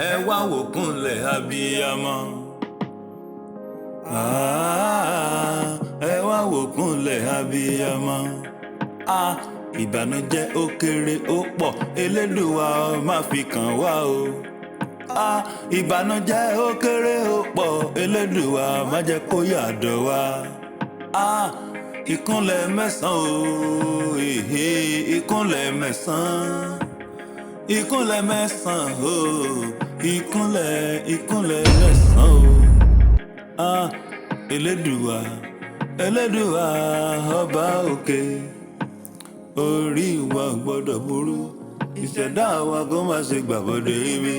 Ẹ wá wò kúnlẹ̀ abiyamọ. Ah, ẹ wá wò kúnlẹ̀ abiyamọ. Ah, ìbànújẹ́ ó kéré ó pọ̀, Elédùà ó má fi kàn wá o. Ah, ìbànújẹ́ ó kéré ó pọ̀, Elédùà má jẹ́ kó yàdọ̀ wá. Ah, ìkúnlẹ̀ mẹ́sàn-án o, èhè, ìkúnlẹ̀ mẹ́sàn-án, ìkúnlẹ̀ mẹ́sàn-án o, ìkúnlẹ̀ mẹ́sàn-án o. Ah, Elédùà, Elédùà ọba òkè, orí wa ò gbọ́dọ̀ burú, ìṣẹ̀dá wa kó má ṣe gbàbọ̀dé ibi.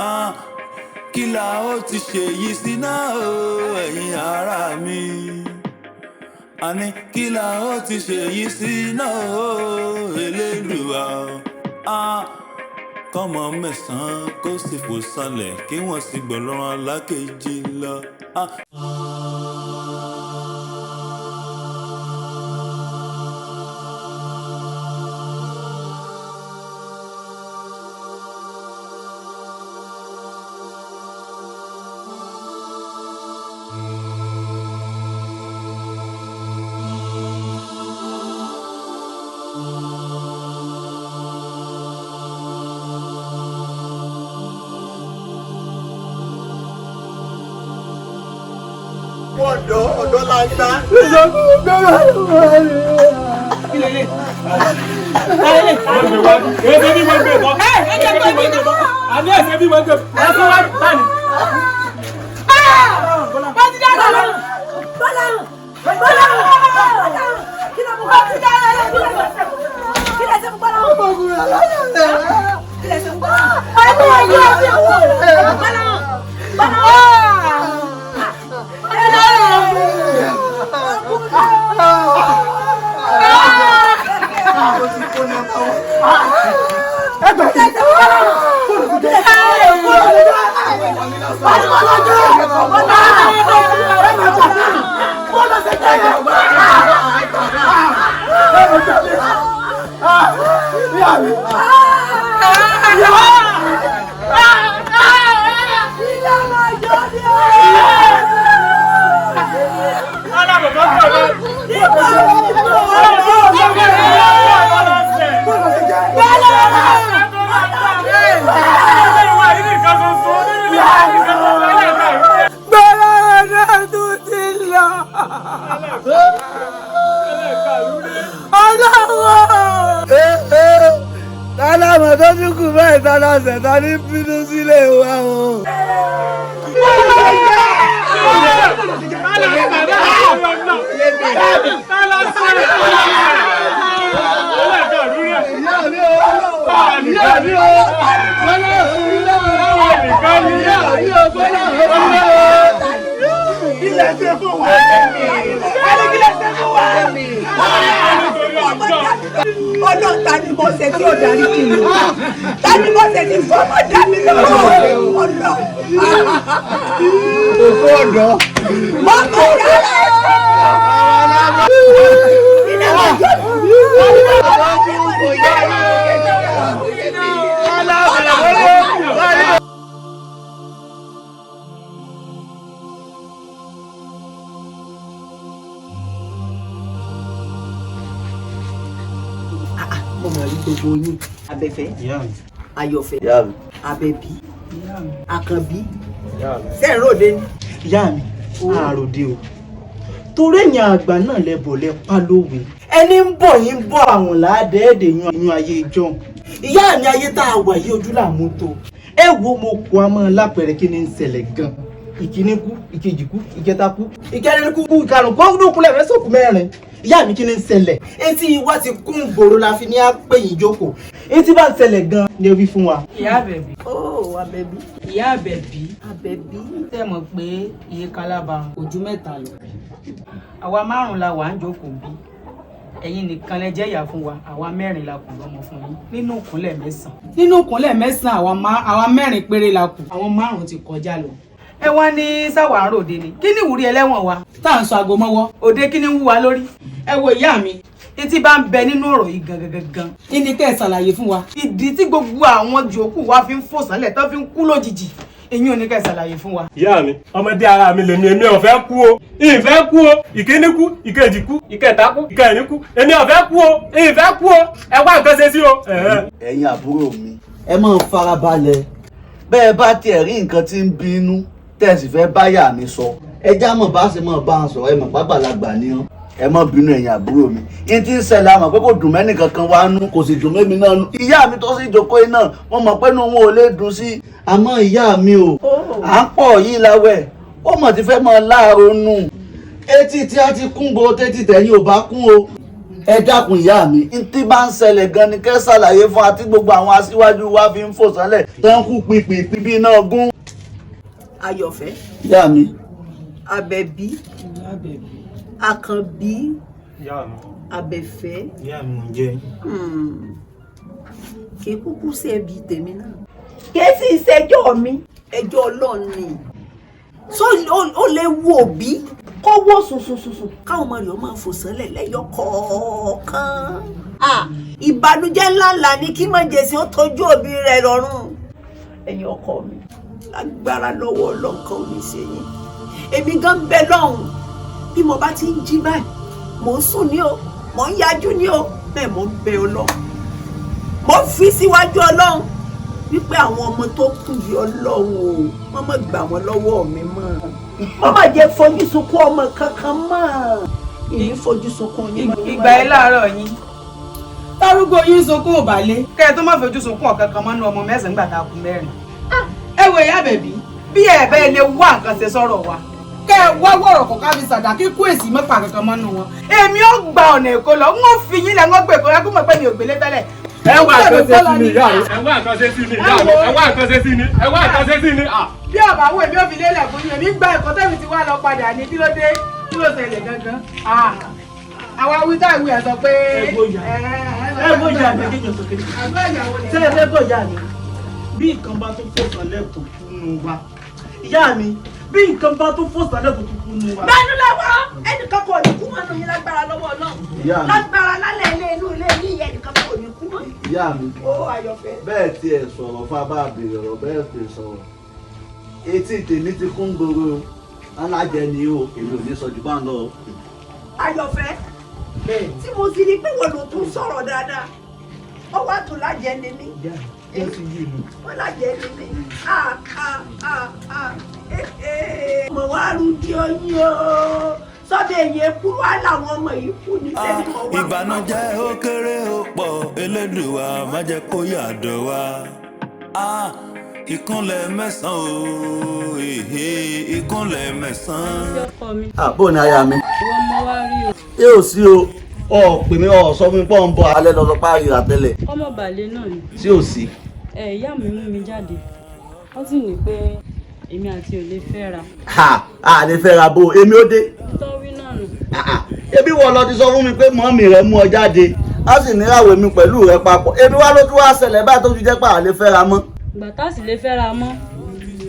Ah, kí la ó ti ṣe yìí sí náà o, ẹ̀yin ará mi? Àní kí la ó ti ṣe yìí sí náà o, Elédùà? Ah, kọ́mọ mẹ́sàn-án kó sì fò sálẹ̀ kí wọ́n sì gbọ̀lọ́run alákejì lọ. Ah. Ọ̀dọ́ ọ̀dọ́ la ń gbá. Ẹsẹ̀ bí wọ́n gbé bọ́. Àní ẹsẹ̀ bí wọ́n gbé bọ́. Ẹsẹ̀ wá báni. Tálámọ̀ tó tún kù báyìí tálásẹ̀ ta ní bínú sílé wa o. Ìyá mi o, Bọ́lá ìyá mi o, Bọ́lá ilẹ̀ ṣe fún wa. Ẹni kí lè ṣe fún wa. Ọlọ́run, ta ni mo ṣe tí ò dárí jì mí? Ta ni mo ṣe tí fọmọ dá mi lọ́wọ́? Ọlọ́run. Òkú ọ̀dọ́. Mọ́mọ́ yàrá. Iná máa jó mi. Mo mọ̀ rí gbogbo yín. Abẹ́fẹ́, Ayọ̀fẹ́, Abẹ́bí, Àkànbí, sẹ́ǹròde ni. Ìyá mi, àròdé o, torí ẹ̀yìn àgbà náà lẹ́bọ̀ lẹ pa lówe. Ẹni ń bọ̀ yín ń bọ̀ àwọn làádẹ́ẹ̀dẹ̀ yan ayé ìjọun. Ìyá mi, ayé tá a wà yí ojú là mú tó. Ẹ wo, mo kó a máa lápẹ̀rẹ̀ kí ni ń ṣẹlẹ̀ gan. Ìkíní kú, ìkejì kú, ìkẹta kú, ìkẹrin kú, ìkarùn kó dúkúlẹ̀ rẹ sókù mẹ́rin. Ìyá mi, kí ni ń ṣẹlẹ̀? Etí wa ti kún gbòòrò la fi ní á pè yín jókòó. Etí bá ń ṣẹlẹ̀ gan ni ẹ wí fún wa. Ìyá Àbẹ̀bí. Ó Abẹ́bí. Ìyá Àbẹ̀bí. Abẹ́bí. Tẹ́ mọ̀ pé iye kalaba ojú mẹ́ta lọ. Àwa márùn-ún la wà ń jókòó bí. Ẹ̀yin nìkan lẹ jẹ́ ìyá fún wa, àwa mẹ́rin la kù lọ́mọ fún yín nínú ìkúnlẹ̀ mẹ́sàn-án. Nínú ìkúnlẹ̀ mẹ́sàn-án, àwa mẹ́rin péré la kù. Àwọn márùn-ún ti kọjá lọ. Ẹ wá ní sáwà ń ròde ni. Kí ni ìwúrí ẹlẹ́wọ̀n wa? Tá à ń sọ aago mọ́wọ́. Òde kí ni ń wú wa lórí? Ẹ wo ìyá mi, Etí bá ń bẹ nínú ọ̀rọ̀ yìí gangan gangan ìní kẹ́ ẹ̀ ṣàlàyé fún wa ìdí tí gbogbo àwọn jòókù wa fi ń fò sálẹ̀ tó fi ń kú lójijì èyí ò ní kẹ́ ẹ̀ ṣàlàyé fún wa. Ìyá mi, ọmọdé ara mi lèmi, èmi ò fẹ́ kú o, ìfẹ́ kú o. Ìkíní kú, ìkejì kú, ìkẹta kú, ìkẹrin kú, èmi ò fẹ́ kú o, ìfẹ́ kú o. Ẹ wá nǹkan ṣe sí o. Ẹ̀yin àbúrò mi, ẹ máa farabalẹ̀. Bẹ́ẹ̀ bá tiẹ̀ rí nǹkan tí ń bínú tẹ́ sì fẹ́ báyà mi sọ, ẹ já mọ̀ bá ṣe mọ̀ bá ń sọ̀rọ̀. Ẹ mọ̀ pàgbàlagbà ni ọ́, ẹ má bínú. Ẹ̀yin àbúrò mi, yín tí ń ṣẹlẹ̀, àmọ̀ pé kò dùn mẹ́nì kankan wá nú, kò sì dùn mẹ́mi náà nú. Ìyá mi tó sì jókòó iná, wọ́n mọ̀ pé inú wọn ò lè dùn sí. Àmọ́ ìyá mi o, à ń pọ̀ yìí láwẹ̀, ó mọ̀ ti fẹ́ mọ láàárọ̀ nù. Etí tí a ti kún bo tẹ́tí tẹ̀yìn ò bá kún o. Ẹ dákun ìyá mi, n tí bá ń ṣẹlẹ̀ gan ni kẹ́ ṣàlàyé fún wa tí gbogbo àwọn aṣíwájú wa fi ń fò sánlẹ̀ tó ń kú pìpìpì bí iná gún. Ayọ̀fẹ́. Ìyá mi. Abẹ́bí, Àkànbí, Abẹ́fẹ́. Ìyá mi, ò ń jẹ. Kì í kúkú sí ẹbí tèmi náà, kì í sì ṣẹjọ́ mi, ẹjọ́ Ọlọ́run ni. So ó lè wo òbí kó wó sùnsùnsùn káwọn ọmọ rẹ̀ ó máa fò sánlẹ̀ lẹ́yọ kọ̀ọ̀kan. Ìbànújẹ́ ńláńlá ni kí májèsí ó tọ́jú òbí rẹ̀ lọ́rùn. Ẹ̀yin ọkọ mi, lágbára lọ́wọ́ ọlọ́kan ò ní ṣe yín. Èmi gan bẹ lọ́hùn, bí mo bá ti ń jí báyìí, mò ń sùn ní o, mò ń yajú ní o, bẹ́ẹ̀ mò ń bẹ Ọlọ́run, mò ń fi síwájú Ọlọ́run wípé àwọn ọmọ tó kù yìí, Ọlọ́run o, wọ́n má gbà wọ́n lọ́wọ́ mi mọ́, wọ́n má jẹ́ fojú sunkún ọmọ kankan mọ́, ìní fojú sunkún yín mọ́. Ìgbà yẹn láàárọ̀ yín tárúgbó yín sunkún òbálé kẹ́ ẹ tó má fojú sunkún ọ̀kankan mọ́nú ọmọ mẹ́sàn-án gbà tá a kú mẹ́rin. Ẹ wo ìyá bẹ̀bí, bí ẹ bẹ́ẹ̀ lè wá nǹkan ṣe sọ̀rọ̀ wa, kẹ́ ẹ wá wọ̀rọ̀ kọ̀ ká fi sàdá kíkú èsì mẹ́fà kankan mọ́nú wọn, èmi ó gba ọ̀nà Èkó lọ, n ó fi yín lẹ̀, ń gbé Èkó lọ, kó mọ̀ pé mi ò gbélé tẹ́lẹ̀. Ẹ wá nǹkan ṣe sí mi ìyá mi, ẹ wá nǹkan ṣe sí mi ìyá mi, ẹ wá nǹkan ṣe sí mi, ẹ wá nǹkan ṣe sí mi. Bí ọ̀bà wo èmi ò fi lélẹ̀ fún yín, èmi gba ẹ̀kọ́ tẹ́mi ti wá lọ padà ní. Kí ló dé? Kí ló ṣẹlẹ̀ gangan? Àwa wí tá ìwé ẹ̀ sọ pé. Ẹ bóyá mi kéèyàn sọ kéde. Ṣé ẹ fẹ́ bóyá mi? Bí nǹkan bá tó fò sálẹ̀ tó kú nù wa. Ìyá mi, bí nǹkan bá tó fò sálẹ̀ tó kú nù wa. Bẹ́ẹ̀ni lọ́wọ́, ẹnìkan kò ní kú mọ́nú yín lágbára lọ́wọ́ náà. Lágbára lálẹ́ ilé inú ilé yín, ẹnìkan kò ní kú mọ́. Ìyá mi. Ó Ayọ̀fẹ́. Bẹ́ẹ̀ tiẹ̀ sọ̀rọ̀ fún abá àbèrè ọ̀rọ̀, bẹ́ẹ̀ ti sọ̀rọ̀. Etí tèmi ti kún gbòòrò alájẹ ni o, èmi ò ní sọ jù bá ń lọ. Ayọ̀fẹ́, tí mo sì rí pé wọ́n ló tún sọ̀rọ̀ dáadáa, ó wá tún lájẹ ni mí. Wọ́n lájẹ ni mí. Mo wá rúdi oyin o, sọ́dọ̀ èyí kú wá làwọn ọmọ yìí kú ní sẹ́ni mọ̀ wá. Ìbànújẹ́ ó kéré ó pọ̀, Elédùà má jẹ́ kó yàdọ̀ wá. Ìkúnlẹ̀ mẹ́sàn-án o, ìkúnlẹ̀ mẹ́sàn-án. Àbó ni aya mi. Ìwọ ọmọ wa rí o. Ṣé ò sí o? Ọ pè mí, ọ sọ fún mi pọ́ ń bọ̀ alẹ́ lọ sọ páàrí àtẹlẹ̀. Ọmọ bàlẹ̀ náà ni. Ṣé ò sí? Ẹ ìyá mi mú mi jáde, wọ́n sì ní pé èmi àti ò lè fẹ́ra. Ha, a lè fẹ́ra bó èmi ó dé. Tọ́wí náà nù. Ebi wọ lọ ti sọ fún mi pé mọ́mì rẹ mú ọ jáde, á sì níyàwó mi pẹ̀lú rẹ papọ̀. Ebi wá ló tún wá ṣẹlẹ̀ báyìí tó fi jẹ́ pé a lè fẹ́ra mọ́. Ìgbà tá a sì lè fẹ́ra mọ́,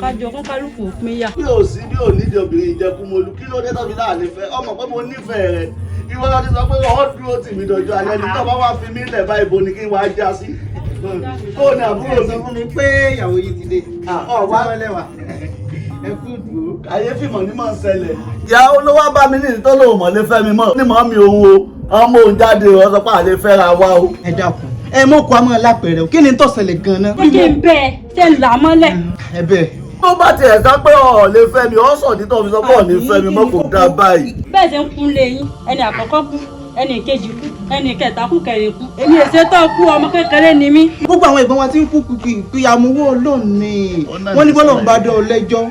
kájọ kún kálukú pín yà. Bí ò sí bí ò nídìí obìnrin ìjẹkúmọlú, kí ló dé tó fi náà lè fẹ́ ọmọ pé mo nífẹ̀ẹ́ rẹ? Ìwọ lọ ti sọ pé ọ dúró tì mí dọjọ́ alẹ́ ní tó bá wá fi mí lẹ̀ báyìí, bo ni kí n wá já sí? Kó ní àbúrò sọ fún mi pé ìyàwó yìí ti dé. Ọ wá lẹ́wà. Ẹ kú dùn. Kàyéfì mọ̀ ní mọ̀ ń ṣẹlẹ̀. Ìyá olówó bá mi ní ìtọ́ lòun mọ̀ lè fẹ́ mi mọ̀ ní mọ̀ mi òun o, ọmọ òun jáde ọ sọ pé àlè fẹ́ra wa o. Ẹ dákun, ẹ mọ̀ kó a máa lápẹ̀rẹ̀ o, kí ni tó ṣẹlẹ̀ gan-an. Ṣé kí n bẹ́ẹ̀ ṣe ń là á mọ́lẹ̀? Ẹ bẹ́ẹ̀. Tó bá tiẹ̀ sọ pé ọ̀ lè fẹ́ mi, ọ̀ sọ̀ títọ́ fi sọ pé ọ̀ lè fẹ́ mi mọ́, kò dáa báyìí. Bẹ́ẹ̀ ṣe ń kún lé yín, ẹni àkọ́kọ́ kú, ẹni kejì kú, ẹni kẹta kú, kẹrin kú. Èmi èsè tó kú, ọmọ kékeré ni mí. Gbogbo àwọn ìbọn wa ti ń kú kìkì àmúwò Ọlọ́run ni wọ́n ní bọ́lọ̀ ń bá dán ọ lẹ́jọ́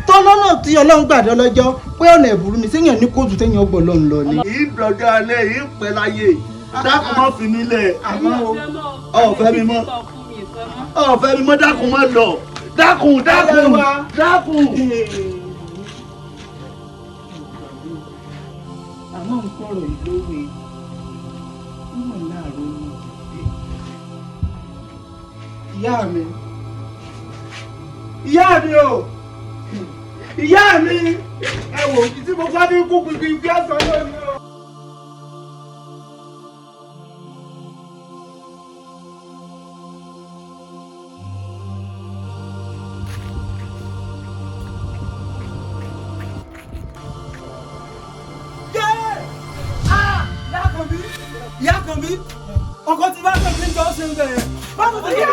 tó lọ́nà tí Ọlọ́run gbà dán lọ́jọ́ pé ọ̀nà ẹ̀bùrú ni séèyàn ní kóòtù téèyàn ọgbọ̀n lọ́n lọ ni. Ìdọ̀jọ́ alẹ́ yìí pẹ́ láyé, dákun má fi mí lẹ̀. Ọ̀fẹ́ mi mọ́, ọ̀fẹ́ mi mọ́, dákun má lọ, dákun dákun dákun. Àmọ́ ń pọ̀rọ̀ ìlówó mọ̀ láàárọ̀ ní. Ìyá mi, ìyá mi o, ìyá mi, ẹ wò ó tí mo bá fi kú kìkì kí á sọ lónìí o. Ìyá kan bí ọkọ tí bá kàn mí jọ ṣe ń bẹ̀rẹ̀. Báwo ti yá?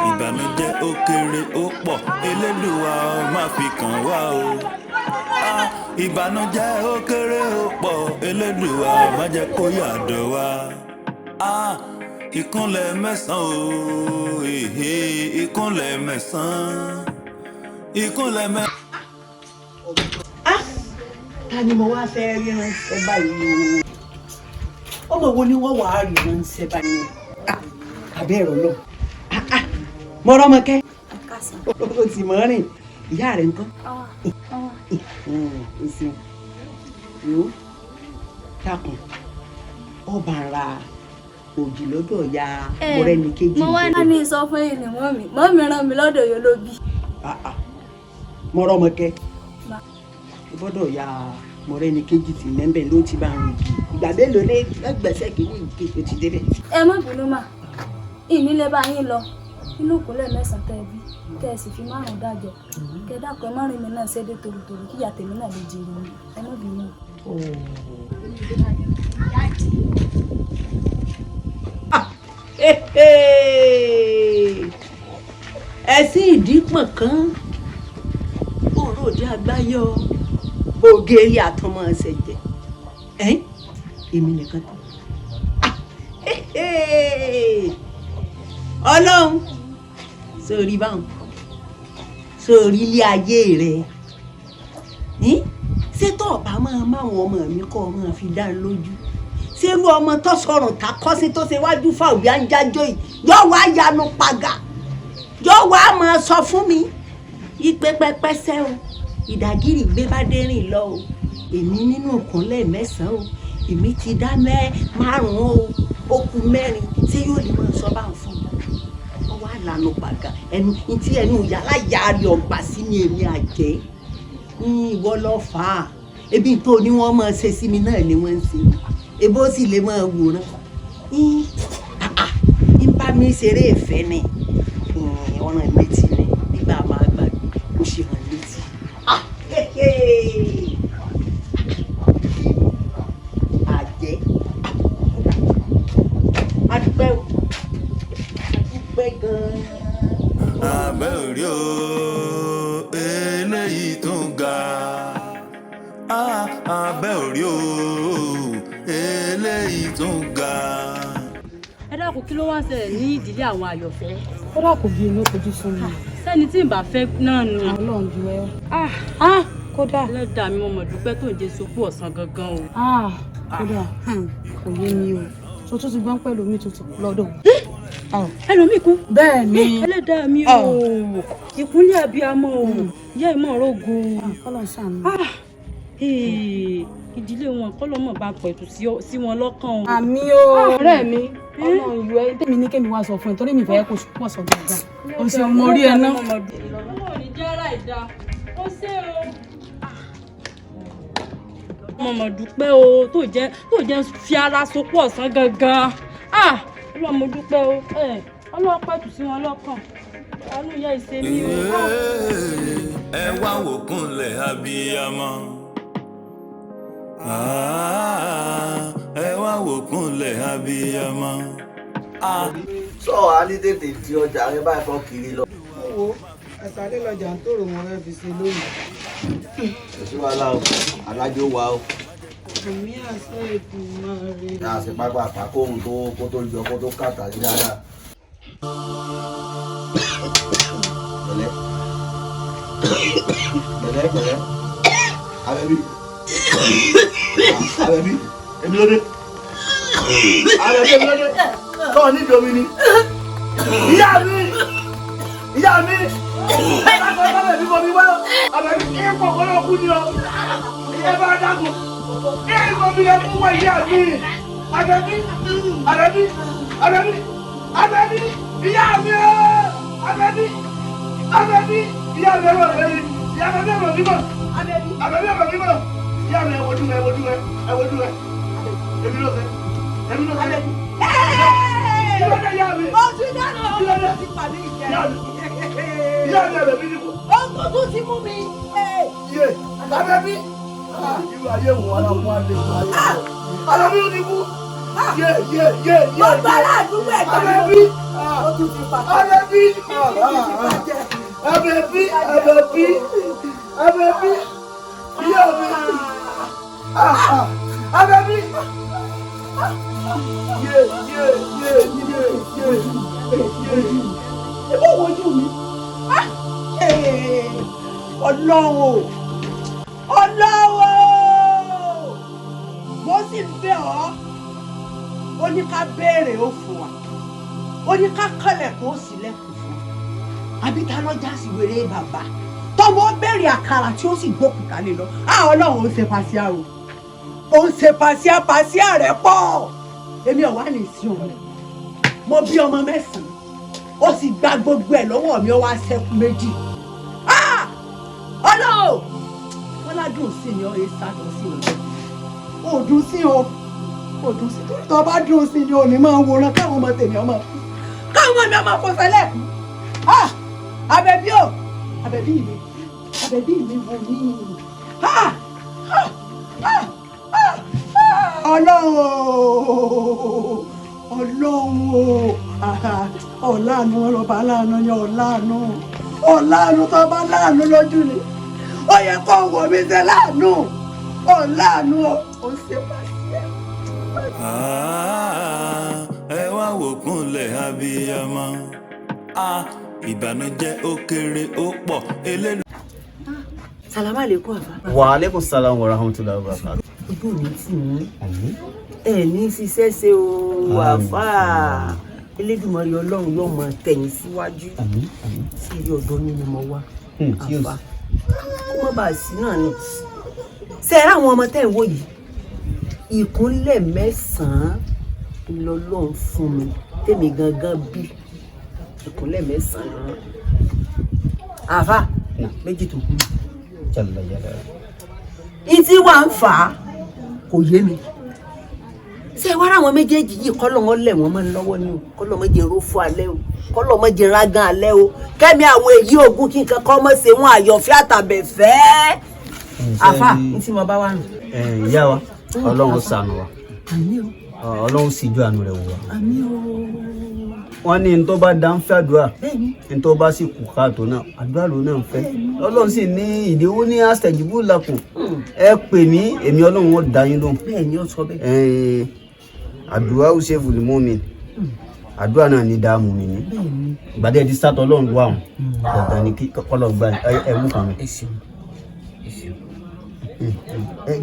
Ìbànújẹ́ ó kéré ó pọ̀, Elédùà ó má fi kàn wá o. Ah, ìbànújẹ́ ó kéré ó pọ̀, Elédùà ó má jẹ́ kó yàdọ̀ wá. Ah, ìkúnlẹ̀ mẹ́sàn-án o, èhè, ìkúnlẹ̀ mẹ́sàn-án, ìkúnlẹ̀ mẹ́sàn-án. Ta ni mo wá fẹ́ rí ránṣẹ́ báyìí o? Ọmọ wo ni wọ́n wàá rí ránṣẹ́ báyìí o? Àbẹ́ ẹ̀rọ náà mọ̀rọ́mọkẹ́ o sì mọ̀ rìn, ìyá rẹ̀ ńkọ́? O ṣeun. Yóò dákun, ọba ra òjì lọ́dọ̀ ya Mọ́rẹ́níkejì. Mo wá ní sọ fún yìí ni mọ́mí rán mi lọ́dọ̀ yóò ló bí. Mọ̀rọ́mọkẹ́ gbọ́dọ̀ ya Mọ́rẹ́níkejì tí mẹ́ńbẹ̀ ló ti bá ń rìn ìgbà mélòó lé lẹ́gbẹ̀ẹ́sẹ̀ kìíní ìkejì ó ti débẹ̀. Ẹ má bínú mà, ìnílẹ̀ bá yín lọ inú ìkúnlẹ̀ mẹ́sàn-án tẹ́ ẹ bí tẹ́ ẹ sì fi márùn-ún dájọ́ kẹ dákun ẹ má rìn mí náà ṣẹ́dẹ̀ tòrótòró kíyà tèmi náà lè jèrè mi, ẹ má bínú. Ẹ̀sìn ìdípọ̀n kan òròdì àgbáyọ ògèrè àtọmọ ẹsẹ̀ jẹ èmi nìkan tó. Ọlọ́run sórí báwọn sórí ilé ayé rẹ ṣé tó ọba máa máwọn ọmọ mi kọ́ ọ máa fi dá lójú ṣerú ọmọ tó sọ̀rọ̀ ta kọ́sí tó ṣe wájú fáwọn à ń jájọ́ yìí yóò wá yanu paga yóò wá máa sọ fún mi ipe pẹpẹsẹ o ìdàgìrì gbé bá dé rìn lọ o èmi nínú ìkúnlẹ̀ mẹ́sàn-án o èmi ti dá márùn-ún o ó kù mẹ́rin ṣé yóò lè máa sọ báwọn fún mi ọ wá lànà pàgà ẹnu ntí ẹnu yàrá yàrá ọgbà sí ni èmi àjẹ́ ìwọ lọ fà á ebi tó ní wọ́n máa ṣe sí mi náà ni wọ́n ń ṣe ebó sì lè máa wòran ń bá mi ṣeré ìfẹ́ ni ọ̀ràn létí ni nígbà máa gbàgbé ó sì ràn létí. Àjẹ́ adúpẹ́ o adúpẹ́ gan-an. Abẹ́ òrí o, eléyìí tún ga. Abẹ́ òrí o, eléyìí tún ga. Ẹ dákun, kí ló wá ń ṣẹlẹ̀ ní ìdílé àwọn Àyọ̀fẹ́? Ó dà kò bí inú kojú sún mi. Sẹ́ni tí ń bá fẹ́ náà nù. Ọlọ́run ju ẹ. Kódà. Ẹlẹ́dàá mi, mo mọ̀ dúpẹ́ tó ń jẹ́ sopó ọ̀sán gangan o. Kódà kò yé mi o, tó tún ti gbọ́n pẹ̀lú mi tuntun lọ́dọ̀. Ẹlòmíì kú. Bẹ́ẹ̀ ni. Ẹlẹ́dàá mi o, ìkúnlẹ̀ abiyamọ o, ìyá ìmọ̀ rogo. Ọlọ́run ṣàánú. Ìdílé wọn kọ́lọ́mọ̀ bá pẹ̀tù sí wọn lọ́kàn o. Àmì o. Ọ̀rẹ́ mi. Ọlọ́run yọ ẹ tèmi ní kémi wá sọ fún ẹ torí mi fẹ́ kó pọ̀ sọ gbàgbà. O ṣeun, mo rí ẹ ná. Ọlọ́run ní jẹ́ ara ìdá ó ṣe o. Mo mọ̀ dúpẹ́ o tó jẹ́ fi ara sopọ̀ ọ̀sán gangan. Ọlọ́run mo dúpẹ́ o. Ọlọ́run pẹ̀tù sí wọn lọ́kàn. Àánú ìyá ìṣe mi o. Ẹ wá wò kúnlẹ̀ abiyamọ. Ẹ wá wò kúnlẹ̀ abiyamọ. Sọ á ní tètè di ọjà rẹ báyìí kọ́ kiri lọ. Wo àṣàlẹ̀ lọ́jà ń tòrò wọn fẹ́ fi ṣe lónìí. Kò sí wàhálà o, alájò wa o. Àmì àṣẹ Èdùmàrè. Ní àṣepápá àpákóhun tó kó tó yọ kó tó kàtà sí dáadáa. Pẹ̀lẹ́ pẹ̀lẹ́ pẹ̀lẹ́ Abẹ́bí Abẹ́bí èmi ló dé Abẹ́bí èmi ló dé tọ́ ní ìdomi ni. Ìyá mi ìyá mi Abẹ́bí bomi wá Abẹ́bí kí n kọ̀ọ̀kan náà kú ni ọ ẹ bá dákun kí n kọ̀ mi lẹ fún wa ìyá mi Abẹ́bí Abẹ́bí Abẹ́bí Abẹ́bí ìyá mi o Abẹ́bí Abẹ́bí ìyá mi ẹ̀rọ rẹ ìyá mi ẹ̀rọ mímọ́ Abẹ́bí ẹ̀rọ mímọ́ ìyá mi ẹ̀wọ̀dú rẹ ẹ̀wọ̀dú rẹ ẹ̀wọ̀dú rẹ èmi ló fẹ́ èmi ló fẹ́. Ó ti dáná ó ti pàdé ìjẹ. Ìyá mi Abẹ́bí ni kú. Ó tún ti mú mi. Yé Abẹ́bí irú ayé wo ara wọn lè wọ ayé wọn. Abẹ́bí ni kú. Yé yé yé yé. Gbogbo aládùúgbò ẹ̀gbọ́n mi. Abẹ́bí Ó tún ti pàdé. Abẹ́bí Abẹ́bí Abẹ́bí Abẹ́bí ìyá mi Abẹ́bí. Yé yé yé yé yé yé. Ìbò wojú mi. Ọlọ́run o, Ọlọ́run o, mo sì ń bẹ̀ ọ́. Ó ní ká béèrè ó fún wa, ó ní ká kọlẹ̀kùn ó sì lẹ́kùn fún wa. Àbí ta lọ́jà sí wèrè bàbá tọmọ béèrè àkàrà tí ó sì gbókùtà lé lọ. Á Ọlọ́run ó ṣe pàṣẹ o, ó ń ṣe pàṣẹ pàṣẹ rẹ̀ pọ̀. Èmi ò wá ní sí ọmọ, mo bí ọmọ mẹ́sàn-án, ó sì gba gbogbo ẹ̀ lọ́wọ́ mi, ó wá ṣẹ́kù méjì. Ọlọ́run wọn ládùn sí ni ọ èsà dùn sí o, ò dùn sí o, ò dùn sí torí tó bá dùn sí ni ò ní máa wòran káwọn ọmọ tèmi ọmọ káwọn ọmọ mi ọmọ fọsẹlẹ. Abẹ́bí o, Abẹ́bí mi, Abẹ́bí mi wò ní. Ọlọ́run o, Ọlọ́run o, ọ̀làánú ọlọ́ba láàánú ni ọ̀làánú ọ̀làánú tó bá láàánú lójú ni ó yẹ kó wò mí ṣe láàánú ọ̀làánú ó ṣe pàṣẹ. Ẹ wá wò kúnlẹ̀ abiyamọ ìbànújẹ́ ó kéré ó pọ̀ elélu. Salamu alaikum àfa. Wa alaikum salam wa rahmatullahi wa barakatuh. Ojú mi tì í ẹ ní ṣiṣẹ́ ṣe o àfa. Elédùmarè Ọlọ́run yóò máa tẹ̀yìn síwájú. Sí ilé ọ̀dọ́ mi ni mo wá àfa. Kó má bàa sí náà ni. Ṣé ẹ ráwọn ọmọ tẹ́ ń wò yìí? Ìkúnlẹ̀ mẹ́sàn-án lọ́lọ́run fún mi tèmi gangan bí ìkúnlẹ̀ mẹ́sàn-án. Àfa méjì tó kú. Ìtí wà ń fà á kò yé mi. Ṣé ẹ wá ráwọn méjèèjì yìí kọ́lọ́wọ́n lẹ̀ wọ́n máa ń lọ́wọ́ ni o, kọ́lọ́mọ́ jẹ rófó alẹ́ o, kọ́lọ́mọ́ jẹ rágán alẹ́ o, kẹ́mi àwọn èyí ogun kí nǹkan kọ́ mọ́ ṣe wọn àyọ̀fẹ́ àtàbẹ̀fẹ́. Àfà ní tí mo bá wà nù. Ìyá wa Ọlọ́run ṣàánú wa, Ọlọ́run sì ju àánú rẹ̀ wò wá. Wọ́n ní ní tó bá dá ń fẹ́ àdúrà, ní tó bá sì kù káàtó náà àdúrà ló náà ń fẹ́. Ọlọ́run sì ní ìdíwọ́ ní àṣẹjìbú làkùn ẹ pè mí èmi Ọlọ́run ó dá yín lóhùn. Bẹ́ẹ̀ni ó sọ bẹ́ẹ̀. Àdúrà ó ṣe fùlùmọ́ mi, àdúrà náà ní dáàmú mi ní. Ìgbàdé ti sátọ Ọlọ́run wà hàn dandan ni kí Ọlọ́run gba ẹ mú kan mi.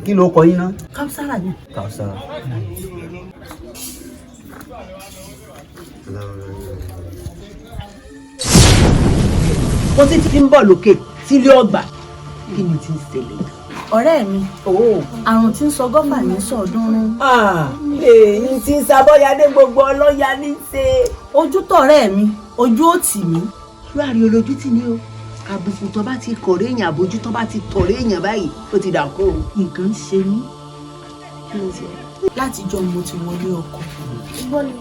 Kí ló kọ yín náà? Káwùsàrà ni. Káwùsàrà. Mo ti ti ń bọ̀ lókè sílé ọgbà kí ni ti ń ṣẹlẹ̀ gan. Ọ̀rẹ́ mi, àrùn tí ń sọ gọ́fà ní sọ̀ọ́dúnrún. Èyí tí ń sabọ́yadé gbogbo ọlọ́ya ní í ṣe. Ojú tọ̀rẹ́ mi, ojú ò tì mí. Láàrin olójú tì ní o, àbùkù tó bá ti kọ̀rẹ́ èèyàn, àbójú tó bá ti tọ̀rẹ́ èèyàn báyìí, ó ti dà kó o. Nǹkan ń ṣe mí. Látijọ́ mo ti wọlé ọkọ,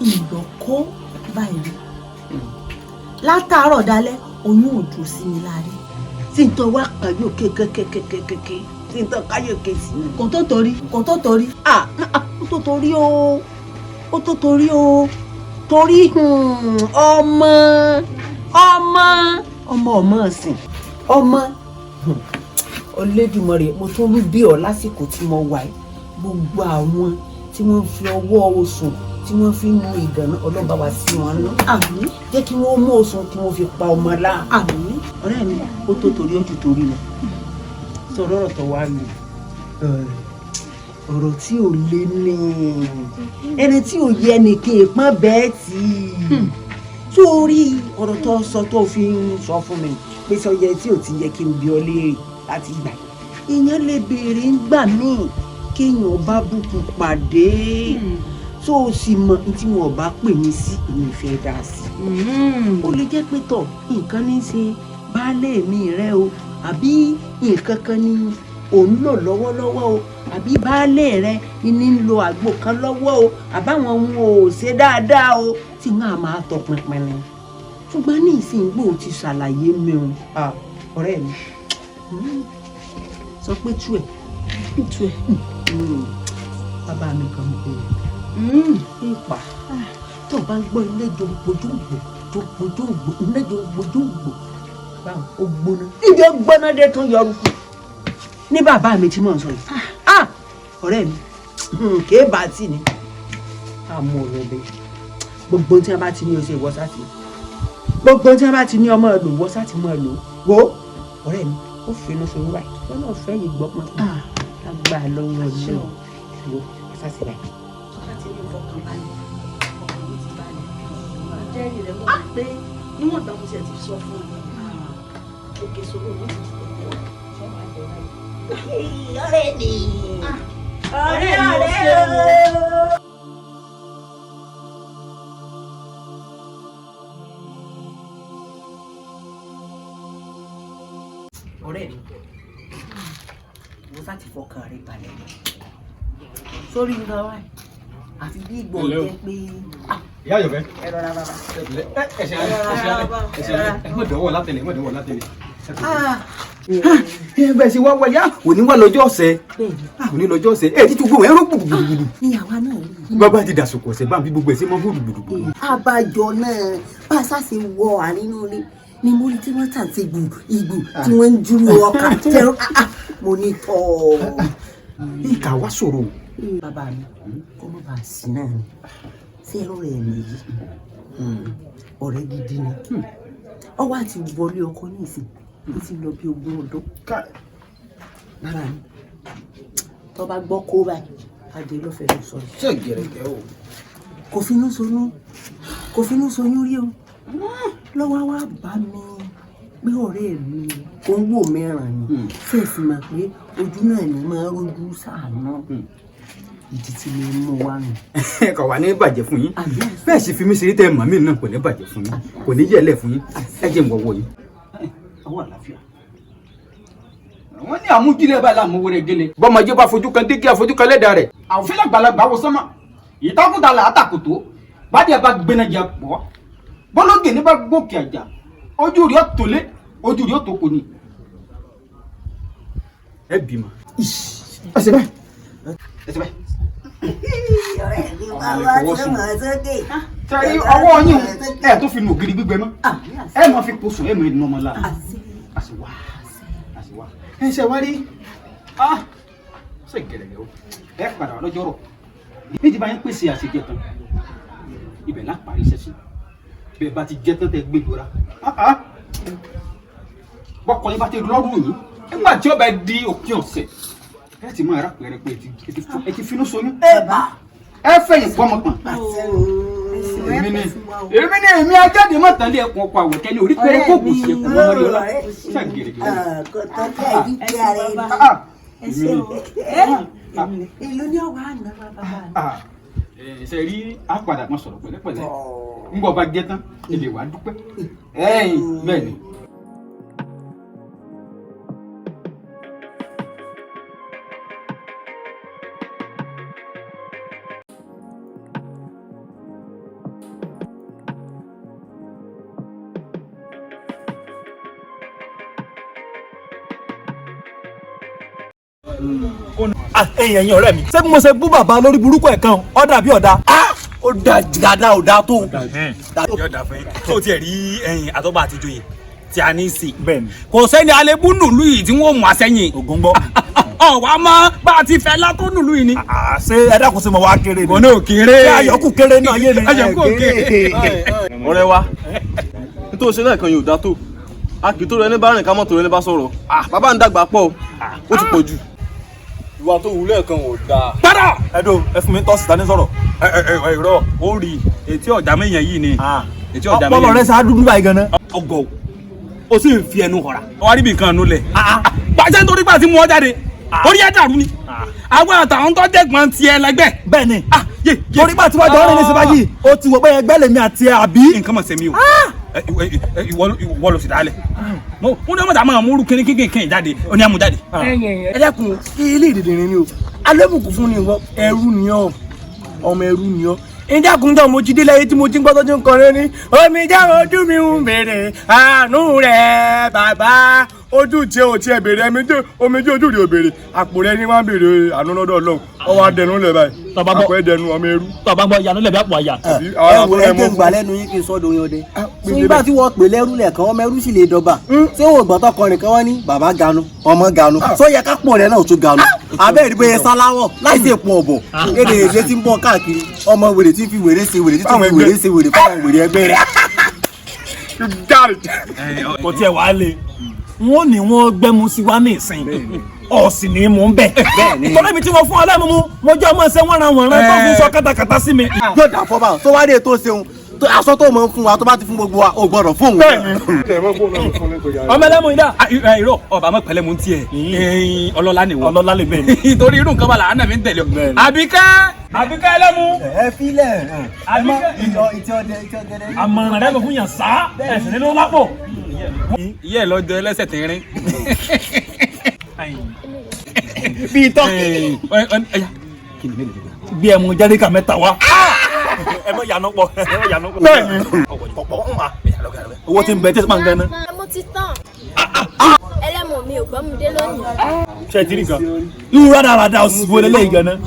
ìgbọ́ kó báyìí. Látàárọ̀ dalẹ́, oyún ò dùn sí mi láàrin. Tí n tọ́ wá pàyò kékékékékéké, tí n tọ́ káyò ké sí. Kò tó torí, kò tó torí. Ó tó torí o, ó tó torí o, torí ọmọ ọmọ ọmọ ọmọ ọ̀sìn ọmọ Olódùmarè, mo tún rú bí ọ lásìkò tí mo wà yìí. Gbogbo àwọn tí wọ́n fi ọwọ́ osùn tí wọ́n fi nu ìgànná, Ọlọ́run bá wa sí wọn lọ. Àmín. Jẹ́ kí wọ́n mú osùn kí wọ́n fi pa ọmọ lá. Àmín. Ọ̀rẹ́ mi, ó tó torí ó ju torí lọ. Sọ̀rọ̀ ọ̀rọ̀ tó wá mi, ọ̀rọ̀ tí ò lé ní ẹni tí ò yẹ ni kí n pọ́n bẹ́ẹ̀ tì í. Sórí ọ̀rọ̀ tó sọ tó fi ń sọ fún mi pé sọ yẹ tí ò ti yẹ kí n bi ọ léèrè láti gbà. Èèyàn lè béèrè ńgbà míì kéèyàn bá bùkún pàdé tó o sì mọ tí wọn bá pè mí sí, èmi fẹ́ dá sí. Ó lè jẹ́ pé tọ̀ nǹkan ní í ṣe baálé mi rẹ o, àbí nǹkan kan ní òun lò lọ́wọ́lọ́wọ́ o, àbí baálé rẹ ní ń lo àgbo kan lọ́wọ́ o, àbáwọn ohun ò ṣe dáadáa o, tí wọn á máa tọpinpin ni. Ṣùgbọ́n ní ìsìngbò ti ṣàlàyé mi o, ọ̀rẹ́ mi sọ pé tú ẹ̀ tú ẹ̀ bàbá mi kan bẹ ìpà tó o bá ń gbọ́ ilé jòǹgbòjòǹgbò jòǹgbòjòǹgbò ilé jòǹgbòjòǹgbò báwo ó gbóná níbi ó gbóná dé tó yọrù kù ní bàbá mi tí mò ń sọ yìí. Ọ̀rẹ́ mi kéé bá tì ní àmọ́ ọ̀rọ̀ bẹ́ẹ̀ gbogbo tí wọ́n bá ti ní o ṣe ìwọ sá ti, gbogbo tí wọ́n bá ti ní ọmọ ẹ̀ lò wọ́ sá ti mọ́ ẹ̀ lò wò. Ọ̀rẹ́ mi ó finú sọ̀rọ̀ báyìí wọn náà fẹ́ yìí gbọ́ pọ́n lágbà lọ́wọ́ náà wò sá ti báyìí. Ọba ti ní ìfọkànbalẹ̀, ọkàn mi ti balẹ̀. Jẹ́rìí rẹ̀ mọ̀ pé níwọ̀n ìgbà mo ṣe ti sọ fún un, òkè sọ̀rọ̀ mi ti di tẹ̀tẹ̀. Ọ̀rẹ́ mi, ọ̀rẹ́ mi ò ṣe o. Ọ̀rẹ́ mi, mo sá ti fọkàn rẹ balẹ̀ sórí nǹkan wa àfi bí ìgbọ̀n jẹ́ pé. Ìyá Ayọ̀fẹ́. Ẹ rọra bàbá. Ẹ ṣe ẹ ṣe ẹ mọ̀ dọ́wọ́ látẹ̀lẹ̀, mọ̀ dọ́wọ́ látẹ̀lẹ̀. Bẹ́ẹ̀ ṣe wá wáyá òní wá lọ́jọ́ ọ̀sẹ̀, òní lọ́jọ́ ọ̀sẹ̀ ẹ̀ títí gbogbo ẹ̀rọ gbùdùgbùdù. Ní àwa náà rí. Bàbá ti dàsùkò ọ̀sẹ̀ bá ń bí gbogbo ẹ̀ sí mọ́ gbùdùgbùdù. Abájọ náà bá a ṣàṣe wọ àárín inú ilé ni mo rí tí wọ́n tà sí gbù ìgbù tí wọ́n ń dúró ọkà tẹ́rọ mo ní tọ́. Ìkà wá sọ̀rọ̀. Bàbá mi kó má bàa sí náà ni ṣé ẹ̀rọ rẹ̀ nìyí, ọ̀rẹ́ gidi ni ọwọ́ àti wọlé ọkọ ní ìsìn ó ti lọ bí 20 ọdún. Bàbá mi tó bá gbọ́ kó báyìí adé ló fẹ́ lọ sọ̀rọ̀. Ṣé gẹ̀rẹ́gẹ́ o. Kò finú soyún, kò finú soyún rí o. Lọ́wọ́ wá bá mi pé ọ̀rẹ́ mi ò ń wò mẹ́ràn ni fèsì mà pé ojú náà ni máa rojú sàánú ìdí tí mo mú wá nù. Kò wá ní bàjẹ́ fún yín, bẹ́ẹ̀ sì fi mí ṣeré tẹ́ màmí náà kò ní bàjẹ́ fún yín, kò ní yẹ̀lẹ̀ fún yín. Ẹ jẹ́ n wọ̀wọ̀ yín. Ọwọ́ àlàáfíà. Wọ́n ní àmújílẹ̀ báyìí láàmúwò rẹ̀ gẹ́lẹ́. Bọ́mọdé bá fojú kan dígí àfojú kan lẹ́dàá rẹ̀. Àwòfin làgbàlagbà wo sánmà. Ìtakùtà là á tàkùtò. Bádìí ẹ bá gbéná jẹ pọ̀. Bọ́lọ́gì ní bá gòkè àjà. Ojú rí ọ̀tọ̀lé, ojú rí ọ̀tọ̀kọ ni. Ẹ bímọ. Ẹ ṣe báyìí. Ẹ ṣe báyìí. Ọ̀rẹ́ mi wá wá sọ́mọ sókè. Sẹ́yìn ọwọ́ yín ẹ̀ tó fi nù ògiri gbígbẹ mọ́. Ẹ máa fi posùn ẹ máa nà ọmọ lára. Àṣìwá àṣìwá. Ẹ ṣe wá rí. Ṣé gẹ̀rẹ̀gẹ̀ o? Ẹ padà wá lọ́jọ́ rọ̀. Ní ti bá yín pèsè àṣejẹ tán, ibẹ̀ lá parí iṣẹ́ sí. Bẹ́ẹ̀ bá ti jẹ́ tán tẹ́ gbé lora. Bọ́kọ yín bá ti lọ́rùn yín. Nígbà tí ó bá di òpin ọ̀sẹ̀, ẹ ti máa rà pẹ̀rẹ̀ pé ẹ ti finú soyún. Ẹ fẹ̀yìn gbọ́mọ pọ̀n. Èmi ni èmi ni èmi ajáde má tán lé ẹkùn ọkọ àwẹ̀kẹ́ ní orí pẹ̀rẹ̀ kó kù sí ẹkùn ọmọ rí ọlá. Ṣé gèrègèrè? Kò tọ́jú ẹ̀dí tí ara ẹni. Ẹ ṣé o. Èló ni ọwọ́ àná wa bàbá mi. Ṣe rí àpàdà kan sọ̀rọ̀ pẹ̀lẹ́pẹ̀lẹ́ ń bọ̀ bá jẹ́ tán ilé wa dúpẹ́ bẹ́ẹ̀ ni. Ẹ̀yin ọ̀rẹ́ mi, ṣé bí mo ṣe bú bàbá lórí burúkú ẹ̀ kan ó dàbí ọ̀dà. Ó dà dáadáa, ò dáa tó. Yóò dà fún yín. Tó tiẹ̀ rí ẹ̀yin àtọ́gbà àti ìjòyè tí a ní í sè. Kò sẹ́ni alébú nùlú yìí tí wọ́n mú àsẹ́yìn. Ògùn gbọ́. Ọ̀wá mọ́ bá a ti fẹ́ látó nùlú yìí ni. Ṣé ẹ dákun sí mo wá kéré ni. Wọn náà kéré. Ṣé ayọ̀kù kéré náà yé mi. Ayọ̀kù kéré. Ọ̀rẹ́ wa, nítorí ṣe lẹ́ẹ̀kan yóò dá tó. A kì í tó rẹ ní bá rìn ká mọ́ tó rẹ ní bá sọ̀rọ̀. Bàbá ń dàgbà pọ̀, ó ti pọ̀ jù. Ìwà tó wù lẹ́ẹ̀kan ò dáa. Padà. Ẹ̀dùn ẹ fún mi tọ́sí ta ní sọ̀rọ̀. Ẹ irọ́ ó rí etí ọ̀já mẹ́yàn yìí ni. Etí ọ̀já mẹ́yàn. Ọpọlọ rẹ ṣáá dúdú báyìí gan-an. Ọgọ o sì ń fi ẹnu họra. Ọwọ́ àríbi nǹkan nù lẹ̀. Pàṣẹ nítorí pàṣẹ mú ọ jáde. Orí ẹ dàrú ni. Àwọn àtàwọn tó dẹ̀gbọ́n tiẹ̀ lẹ́gbẹ́. Bẹ́ẹ̀ni. Torí pàtí wájú ọ̀rẹ́ ní sinmi yìí, o ti wọ pé ẹgbẹ́ lèmi àti ẹ àbí. Nǹkan mọ̀ sẹ́mi o. Ìwọ ló sì dálẹ̀. Mo ní ọmọ tàwọn amúrú kínní kínkín jáde, ó ní amú jáde. Ẹ dákun, ilé ìdìdìrín ni o. Alébùkún fún ni ìwọ, ẹrú ni ọ, ọmọ ẹrú ni ọ. Ìjákùnjọ mo ti dé láyé tí mo ti ń gbọ́ tó ti ń kọrin ní. Omi jẹ́ ojú mi ń bèrè àánú rẹ̀ bàbá. Ojú tí o tiẹ̀ bèrè ẹmi tí omi tí ojú rẹ̀ ò bèrè. Àpò rẹ̀ ni wọ́n ń bèrè àánú lọ́dọ̀ Ọlọ́run. Ọwọ́ adẹnu lẹ̀ báyìí. Àpò ẹ̀dẹnu ọmọ ẹrú. Tọ́ba gbọ́ ìyanu lẹ̀ bí àpò àyà. Ẹ wo ẹgbẹ́ gbà lẹ́nu yín kí n sọ́dọ̀ yín ọdẹ. Nígbà tí wọ́n pè lẹ́rú lẹ̀kan, ọmọ ẹrú sì lè dọ́gba. Ṣé o gbọ́ tọkọrin kan wọ́n ní bàbá ganu, ọmọ ganu. Sọ yẹ ká pọ̀ rẹ̀ náà tún ganu. Abẹ́ ìdìbò yẹn sáláwọ̀ láìsí èpo ọ̀bọ̀. Èdè èdè tí ń bọ̀ káàkiri. Ọmọ wèrè tí ń fi wèrè ṣe wèrè títí fi wèrè ṣe wèrè fáwọn wèrè ẹgbẹ́ rẹ̀. Kò tiẹ̀ wá le. Wọ́n ní wọ́n gbẹ́mu sí wa ní ìsìn. Ọ̀sìn ni mò ń bẹ̀. Torí mi tí mo fún ọlẹ́mu mu, mo jẹ́ ọmọ ẹsẹ̀ wọ́nra wọ̀nra tó fi sọ kátàkátà sí mi. Yóò dà fọ́ báwọn tó wá dé tó ṣeun aṣọ tó mọ̀ ń fún wa tó bá ti fún gbogbo wa ò gbọ́dọ̀ fún òun. Ọmọ ẹlẹ́mu yìí dà. Irọ́ ọba mọ̀ pẹ̀lẹ́ mu ń tiẹ̀ ọlọ́lá ni wọ́n. Ọlọ́lá lè bẹ́ẹ̀ ni. Nítorí irú nǹkan bá làánà mi ń tẹ̀lé o. Àbíkẹ́ Àbíkẹ́ ẹlẹ́mu. Ẹ filẹ̀ ẹ mọ ìjọ ìtí ọdẹ ìtí ọdẹ rẹ. Àmọ̀ràn rẹ ló fún yàn sá ẹ̀sìn nínú lápò. Ìyá ẹ̀ lọ jẹ ẹlẹ́sẹ̀ tínrín. Bíi tọ́kì. Bí ẹmu jẹ́ríkà mẹ́ta wá. Ẹ mọ ìyànà pọ̀, ẹ mọ ìyànà pọ̀. Bẹ́ẹ̀ni. Owó tí ń bẹ tí ẹ máa ń gan-an. Mo ti tán. Ẹlẹ́mu mi ò gbọ́ mi dé lónìí. Ṣé ẹ ti rí nǹkan? Irú rádaràda òsì wo lélẹ́yìí gan-an?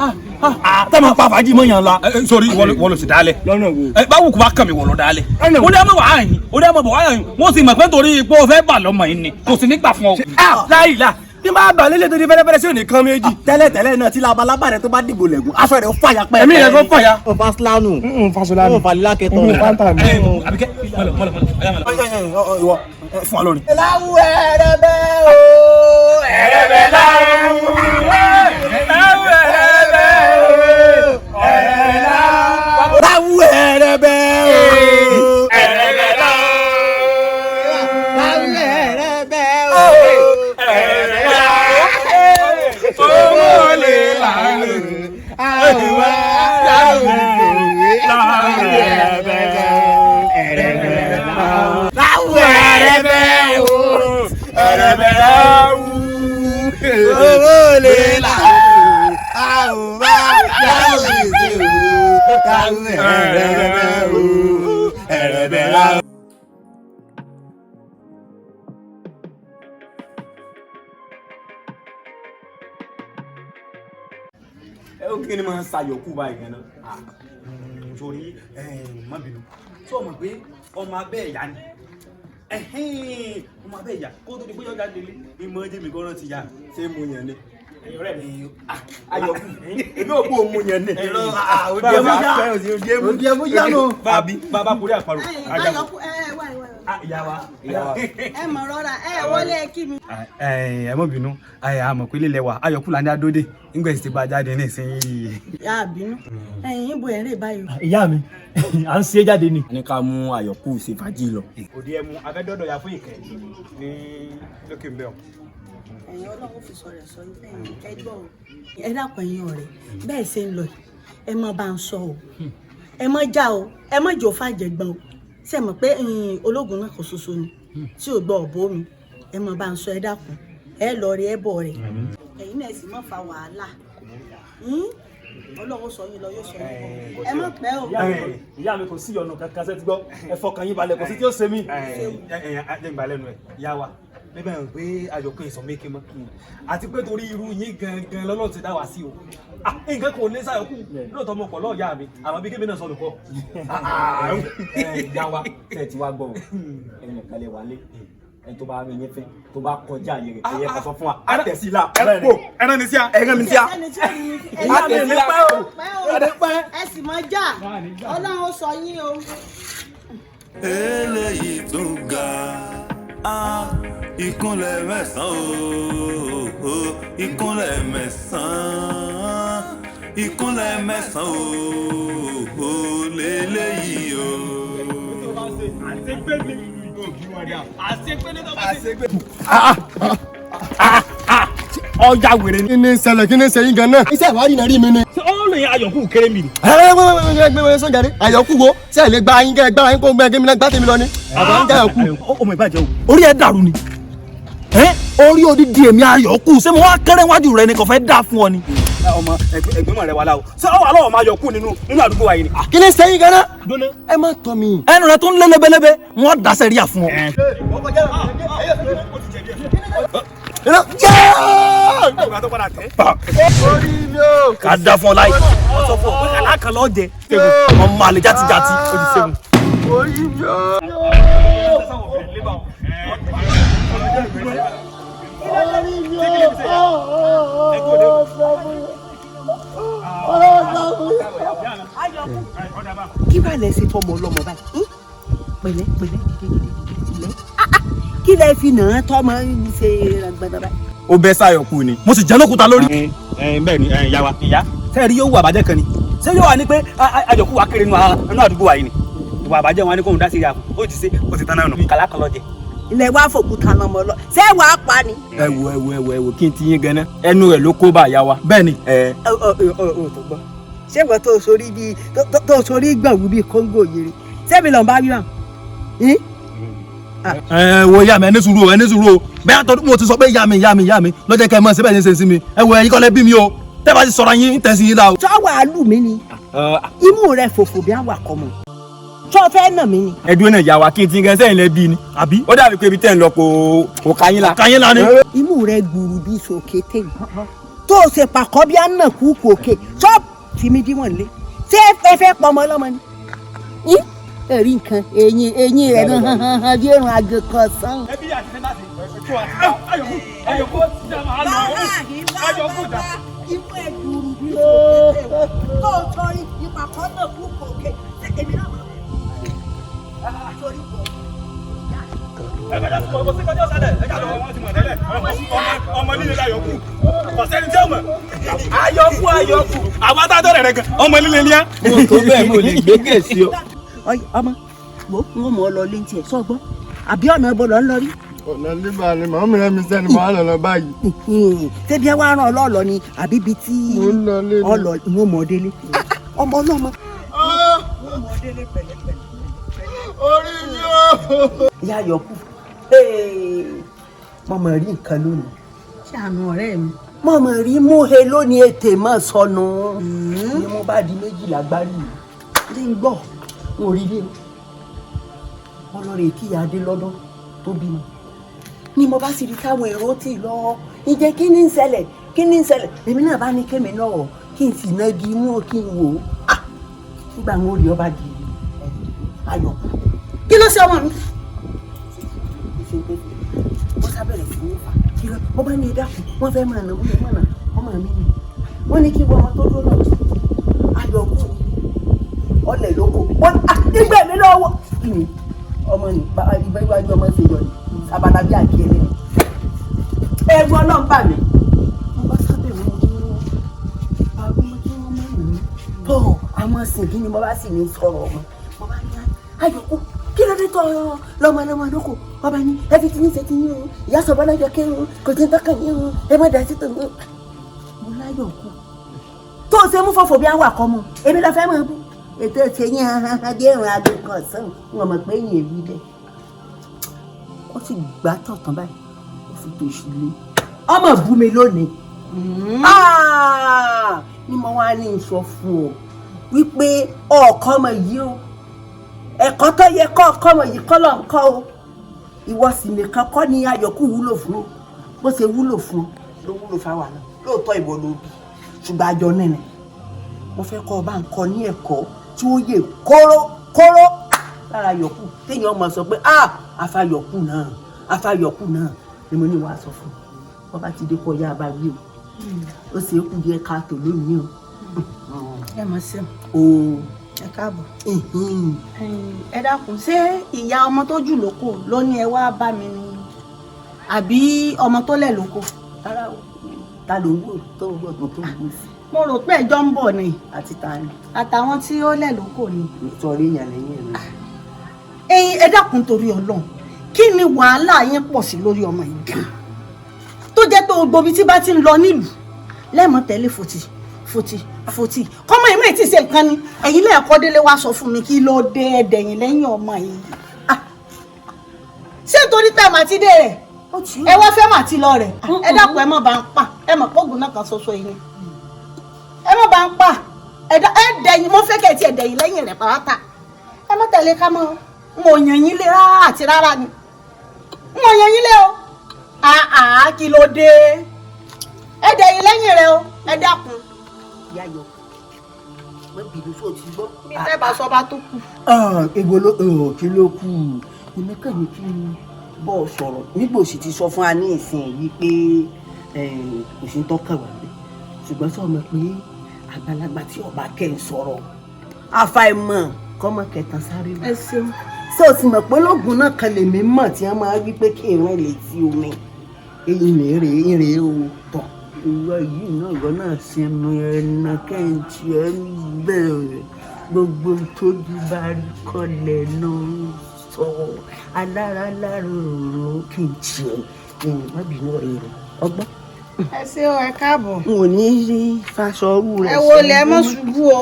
Tá máa pa fàájì mọ́ yàn la. Sori ìwọ ló sì dálẹ̀. Lọ́nà wo? Báwo kò bá kàn mí wọ̀ lọ dálẹ̀. Ó dẹ́ mọ̀ wá yín, ó dẹ́ mọ̀ bọ̀ wá yín. Wọ́n sì mọ̀ pé torí ipò fẹ́ bà lọ́mọ yín ni, kò sì ní gbà fún ọ. Láìla bí máa bà lélẹ̀ tó di fẹ́lẹ́fẹ́lẹ́ sí òní kan méjì. Tẹ́lẹ̀ tẹ́lẹ̀ náà tí labalábá rẹ tó bá dìbò lẹ̀gùn aṣọ rẹ̀ ó fàyà pẹ́. Ẹ̀mí rẹ̀ kó fàyà. Ó fa sílánù. Fasolánù. Ó fa lílákẹ́tọ̀. Fanta mi. Àbíkẹ́ mọ̀lọ̀ mọ̀lọ̀ mọ̀lọ̀. Ìwọ fún wa lórí. Láwù ẹ̀rẹ̀bẹ̀ o. Ẹ̀rẹ̀bẹ̀ láwù. Láwù ẹ̀rẹ̀bẹ̀ o. Ẹ̀rẹ̀bẹ̀ láwù. Láwù ẹ̀rẹ̀bẹ̀ o. Ẹ̀rẹ̀bẹ̀ láwù. Láwù ẹ̀rẹ̀bẹ̀ o. Ẹ̀rẹ̀bẹ̀ láwù. Owó lè láàrú. Àwùwá láwù ẹ̀rẹ̀bẹ̀ ẹ̀rẹ̀bẹ̀ láwù. Láwù ẹ̀rẹ̀bẹ̀ o. Ẹ̀rẹ̀bẹ̀ láwù. Owó lè láwù. Àwùwá láwù láwù ẹ̀rẹ̀bẹ̀ o. Ẹ̀rẹ̀bẹ̀ láwù. Ẹ ó kí ni máa ń ṣàyọkú báyìí gan-an sórí má bínú tó o mọ̀ pé ọmọ abẹ́ ìyá ni ọmọ abẹ́ ìyá kó tó di pé yọjá délé ìmọ̀ ẹjẹ́ mi gan-an ti yá. Ṣé mo yàn ni? Ẹ̀yin ọ̀rẹ́ mi Ayọ̀kú èmi ò kó o mú yàn ni. Òdi ẹmu yá nù. Bàbá kúrẹ́ àparò. Ayọ̀kú ẹ wá ẹ wá. Ìyá wa, ìyá wa. Ẹ mọ̀ rọra, ẹ wọlé ẹ kí mi. Ẹ mọ̀ bínú, àmọ̀ pé lílẹ̀ wa Ayọ̀kú là ní adóde nígbà tí ti bá jáde ní ìsinyìí. Ìyá àbínú, ẹ̀yin ibo ẹ̀ ń rè báyìí. Ìyá mi, à ń ṣe é jáde ni. Ní ká mú Ayọ̀kú ṣe fàájì lọ. Òde ẹmu abẹ́dọ́dọ̀ ya fún ìkẹ́ ní lókè ń bẹ̀ ọ́. Ẹ̀yin Ọlọ́run fi sọ̀rọ̀ sọ ẹ̀yin ẹ gbọ́ o. Ẹ dákun ẹ̀yin ọ̀rẹ́, bẹ́ẹ̀ ṣe ń lọ yìí, ẹ má bá ń sọ o, ẹ má já o, ẹ má jò fàjẹgbọn o. Ṣé ẹ mọ̀ pé ológun náà kò ṣoṣo ni tí ò gbọ́ ọ̀bọ mi, ẹ má bá ń sọ, ẹ dákun, ẹ lọ rí ẹ bọ̀ rẹ̀. Ẹ̀yin náà sì má fa wàhálà. Ọlọ́run sọ yín lọ, yóò sọ yín bọ̀. Ẹ má pẹ́ o. Ìyá mi, kò sí ọ̀nà kankan ṣe ti gbọ́, ẹ fọkàn yín balẹ̀, kò sí tí ó ṣe mí. Ẹ ẹ jẹ́ n gbà lẹ́nu ẹ̀, ìyá wa, bẹ́ẹ̀ bẹ́ẹ̀ pé Ayọ̀kú ìsọ̀ méke mọ́, àti pé torí irú yín gangan lọ́lọ́run ti dá wa sí o. Nǹkan kò lè sáyọ̀kú lóòótọ́ mo pọ̀ lọ́ọ̀ ìyá mi, àmọ́ bí kébé náà sọnù kọ́. Ìyá wa, tẹ̀ tí wàá gbọ́ o, ẹ̀yin nìkan lè wálé, ẹni tó bá rí yín fín tó bá kọjá àyè rẹ̀, ẹ̀yẹ kan sọ fún wa á tẹ̀ sí i la. Ẹ kò ẹran mi sí a, ẹran mi sí a. Ẹni tí ò ní Á tẹ̀ sí i la. Pẹ́ o, ẹ sì má já, Ọlọ́run ó sọ yín o. Eléyìí tún ga á, ìkúnlẹ̀ mẹ́sàn-án o, ìkúnlẹ̀ mẹ́sàn-án, ìkúnlẹ̀ mẹ́sàn-án o, lélẹ́yìí o. Àṣegbé mi, àṣegbé ní tó bá ṣe. Ọjà wèrè ni. Kí ni ń ṣẹlẹ̀, kí ni ń ṣe yín gan-an? Iṣẹ́ ìwádìí náà rí mi ni. Ṣé ó lè Ayọ̀kú kéré mi ni? Ẹ sọ́jà dé. Ayọ̀kú wo? Ṣé ẹ lè gba yín kẹ́ ẹ gbára yín kó gbẹ́ kí mi náà gbá tèmi lọ ni? Àbá ń jẹ́ Ayọ̀kú. Ọmọ ìbàjẹ́ o, orí ẹ dàrú ni. Orí odidi èmi Ayọ̀kú, ṣé mo wá kéré wájú rẹ ni kò fẹ́ dà fún ọ ni? Ọmọ ẹgbẹ́mọ̀ rẹ wà láwo, ṣé ọ wà lọ́wọ́ máa yọkú nínú àdúgbò wa yìí ni. Kí ni ń ṣe yín gan-an? Ẹ má tọ́ mi. Ẹnu rẹ tó ń lé lébélébé, wọ́n dá sẹ́ríà fún ọ. Ká dá fún ọ láyé. Wọ́n sọ fún ọ pé kàlá kan lọ́ọ́ jẹ. Ọmọ àlè játijàti. Orí mi o. Orí mi o. Kí wàá lẹ ṣe fọmọ ọlọmọ báyìí? Pẹ̀lẹ́ pẹ̀lẹ́, dìde dìde dìde, kí lẹ fi nà án tọmọ ṣe ràgbàdà báyìí? Ó bẹ́ sáyọ̀kú ni. Mo sì jẹ́ lókùúta lórí. Bẹ́ẹ̀ ni ìyá wa, ìyá sẹ́ẹ̀rí yóò wù àbájẹ́ kan ni, ṣé yóò wà ní pé Ayọ̀kú wa kéré nínú àdúgbò wa yìí ni? Ìwà àbájẹ́ wọn ni kóun dá sí ìyá, ó ti ṣe, ó ti tán náà nù. Kàlá kan lọ jẹ. Ilẹ̀ wa fòkúta lọmọ lọ, ṣé wàá pa ni? Ẹ wo, ẹ wo, ẹ wo, ẹ wo, kí n ti yín ganan, ẹnu rẹ̀ ló kó bá ìyá wa. Bẹ́ẹ̀ ni. Ẹ Ọ ọ ọ ọ tó gbọ́, ṣé wọ́n tó sórí bíi tó sórí gbọ̀nwú bíi kóńgò yèrè, ṣé mi lọ́n bá wí hàn? Ẹ wo ìyá mi, ẹ ní sùúrù o, ẹ ní sùúrù o. Bẹ́ẹ̀ àtọ́dún mo ti sọ pé ìyá mi, ìyá mi, ìyá mi lọ́jọ́ kẹ́ ẹ mọ̀ síbẹ̀ ní ṣe sí mi. Ẹ wo, ẹ̀yin kọ́ lẹ bí mi o, tẹ́ bá ti sọ̀rọ̀ yín ń tẹ̀sí yín la o. Sọ́wọ́ àlù mi ni imú rẹ fòfò bí àwàkọ́ mọ̀, sọ fẹ́ nà mí ni. Ẹ dúró náà, ìyá wa, kí n ti gan sẹ́yìn lẹ bí ni. Àbí? Ó dàbí pé ibi tẹ́ ń lọ kò ká yín la. Ká yín la ni. Imú rẹ gbùrù bí sòkété tó o ṣe pàkọ́ bí àná kúkú òkè, sọ fi mi díwọ̀n lé, ṣé ẹ fẹ́ pọ̀ ọmọ ọlọ́mọ ni? Ẹ rí nǹkan, eyín eyín rẹ náà hàn hàn hàn bí èrùn àgè kan sàn. Ẹbí àti sẹ́ńtà sí tó àti Ayọ̀kú, Ayọ̀kú ti dá máa lọ, Ayọ̀kú dá. Imú ẹ gbùrù bí sòkété tó o sọrí ìpàkọ́ náà kúkú òkè, ṣé èmi náà máa torí bọ̀? Ọmọ líle láyọ̀kú, kò sẹ́ni tí ó mọ̀. Ayọ̀kú, Ayọ̀kú, àwọn adájọ́ rẹ̀ gan, ọmọ líle ni á. Mo tó bẹ́ẹ̀, mo lè gbé gèsì o. Ọmọ wo, n ó mọ ọ lọ lé ní tiẹ̀ sọ́gbọ́n, àbí ọ̀nà ibo lọ ń lọ rí? Ọ̀nà nígbà ni màmú rẹ̀ mi sẹ́ni màá lọ lọ báyìí. Ṣébi ẹ wá rán ọlọ́ọ̀lọ́ ni àbí ibi tí ọlọ n ó mọ délé? Ọmọ ọlọ́mọ. N ó mọ délé pẹ̀lẹ́pẹ̀lẹ́. Orí mi o. Ìyá Ayọ̀kú, mo mọ̀ rí nǹkan lónìí. Ṣàánú ọ̀rẹ́ mi. Mo mọ̀ rí múhe lónìí, ètè mọ̀ sọnù ni mo bá di méjìlá gbárí mi. Ní ń gbọ́, n ò rí bí o. Mo lọ rè kíyà adé lọ́dún tó bímọ. Ni mo bá sì rí táwọn èrò tì lọ. Ǹjẹ́ kí ni ń ṣẹlẹ̀? Kí ni ń ṣẹlẹ̀? Èmi náà bá ní kémi náà kí n sì nagi mú kí n wò ó. Nígbà wọn ò rí ọba di Ayọ̀kú. Kí ló ṣe ọmọ mi? Wọ́n sábẹ̀rẹ̀ sí ní fà. Kí ló wọ́n bá ní ẹ dákun, wọ́n fẹ́ máa nà, wọ́n fẹ́ máa nà ọmọ mi ni. Wọ́n ní kí wọ́n ọmọ tó dúró náà. Ayọ̀kú ọlẹ̀ lóko. Wọ́n nígbà mi lọ́wọ́. Ọmọ ní ibẹ̀ iwájú ọmọ ṣe yọ ni sábàlá bí àkí ẹlẹ́ni. Ẹ̀rù Ọlọ́run bà mí. Mo bá sábẹ̀ wọn ní àwọn ọmọ tí wọ́n mọ̀ mí. Tọ́ àwọn sìnkí ni mo bá sì ní sọ̀rọ̀ ọmọ. Mo bá ní Ayọ̀kú kí ló dé tọ́ lọ́mọ lóko. Ọba ní ẹ fi tiyín ṣe tiyín o, ìyá sọ̀bọ́ lọ́jọ́ kẹ́ o, kò tí ń tọ́kàn yín o, ẹ má dá sí tòun o. Mo láyọ̀kú tó o ṣe mú fọ́fọ́ bí àwọn àkọ́mú èmi lọ fẹ́ máa bú ètò ìṣe yín hàn bí ẹ̀rùn aago kan ọ̀sán wọn mọ̀ pé yín èwì bẹ́ẹ̀. Ó sì gbá tọ̀tàn báyìí ó fi tó ìṣù lé ọmọ bú mi lónìí. Ni mo wá ní sọ fún ọ wípé ọ̀ọ́kọ́ ọmọ yìí o, ẹ̀kọ́ tó yẹ kọ́ ọ̀kọ́ ọmọ yìí kọ́ lọ́ ń kọ́ o, ìwọ sì nìkan kọ́ ni Ayọ̀kú wúlò fún o, bó ṣe wúlò fún ọ ló wúlò fáwa náà. Lóòótọ́ ìwọ ló bí, ṣùgbọ́n àjọ nìyẹn. Mo fẹ́ kọ́ ọ bá ń kọ́ ní ẹ̀kọ́ tí ó yè kóró kóró lára Ayọ̀kú, téèyàn ọmọ sọ pé ah afayọ̀kú náà afayọ̀kú náà ni mo ní wàá sọ fún un. Wọ́n bá ti dé kọ́ ya bá wí o, ó sì é kú díẹ̀ káàtó lónìí o. Ẹ mọ̀ sí o. Ẹ káàbọ̀. Ẹ dákun, ṣé ìyá ọmọ tó jù lóko ló ní ẹ wá bá mi ni àbí ọmọ tó lẹ̀ lóko? Rárá o, ta ló ń wò tó ń wò tó ń wò sí. Mo rò pé ẹjọ́ ń bọ̀ ni. Àti ta ni? Àtàwọn tí ó lẹ̀ lóko ni. Nítorí èèyàn lẹ́yìn rẹ̀. Ẹ̀yin ẹ dákun torí Ọlọ́run, kí ni wàhálà yín pọ̀ sí lórí ọmọ yìí gan? Tó jẹ́ pé gbogbo ibi tí bá ti ń lọ nílùú lẹ́ẹ̀mọ́ tẹ́lẹ̀ fòtì fòtì fòtì. Kọ́mọ ìmọ̀ ètí ṣe nǹkan ni ẹ̀yin lẹ́ẹ̀kọ́ délé wá sọ fún mi kí ló dé ẹ̀dẹ̀yìn lẹ́yìn ọmọ yìí. Ṣé nítorí tá a máa ti dé rẹ̀? Ẹ wá fẹ́ màá ti lọ rẹ̀. Ẹ dákun ẹ mọ̀ bá ń pa, ẹ mọ̀ pọ́gùn náà kan ṣoṣo yìí ni. Ẹ mọ̀ bá ń pa, ẹ dẹ̀yìn, mo fẹ́ kẹ́ ẹ ti ẹ̀dẹ̀yìn lẹ́yìn rẹ̀ pàápàá. Ẹ mọ̀ tẹ̀lé ká mọ́, n ò yàn yín lé rárá àti rárá ni. N ò yàn yín lé o. Àà kí ló dé? Ẹ dẹ̀yìn lẹ́yìn rẹ̀ o, ẹ dákun. Ìyá yọ, má bínú sóò ti gbọ́. Mi fẹ́ bá sọ bá tó kù. Èwo ló kí ló kù? Èmi kàn ní kí n bọ́ sọ̀rọ̀ nígbà òsì ti sọ fún wa ní ìsìn yìí pé kò sí ń tọ́ka wà mí, ṣùgbọ́n sọ ma pé àgbàlagbà tí ọba kẹ́ ń sọ̀rọ̀ àfàìmọ̀ kọ́mọ kẹtàn sáré wá. Ẹ ṣeun. Ṣé o sì mọ̀ pé lóògùn náà kan lèmi mọ̀ tí wọ́n máa wí pé kí ìrìn lè ti omi èyí rèé rèé o tọ̀. Ìwọ yìí náà ìwọ náà sinmi ẹnu kẹ́hìntì ẹ ń bẹ̀rẹ̀ gbogbo tójú bá rí kọ́lẹ̀ náà sọ alára lára òòrùn kì í tiẹ̀ má bínú ọ̀rẹ́ rẹ̀ ọgbọ́n. Ẹ ṣé o, ẹ káàbọ̀. N ò ní rí faṣọrú rẹ̀. Ẹ wo lẹ mọ ṣubú o.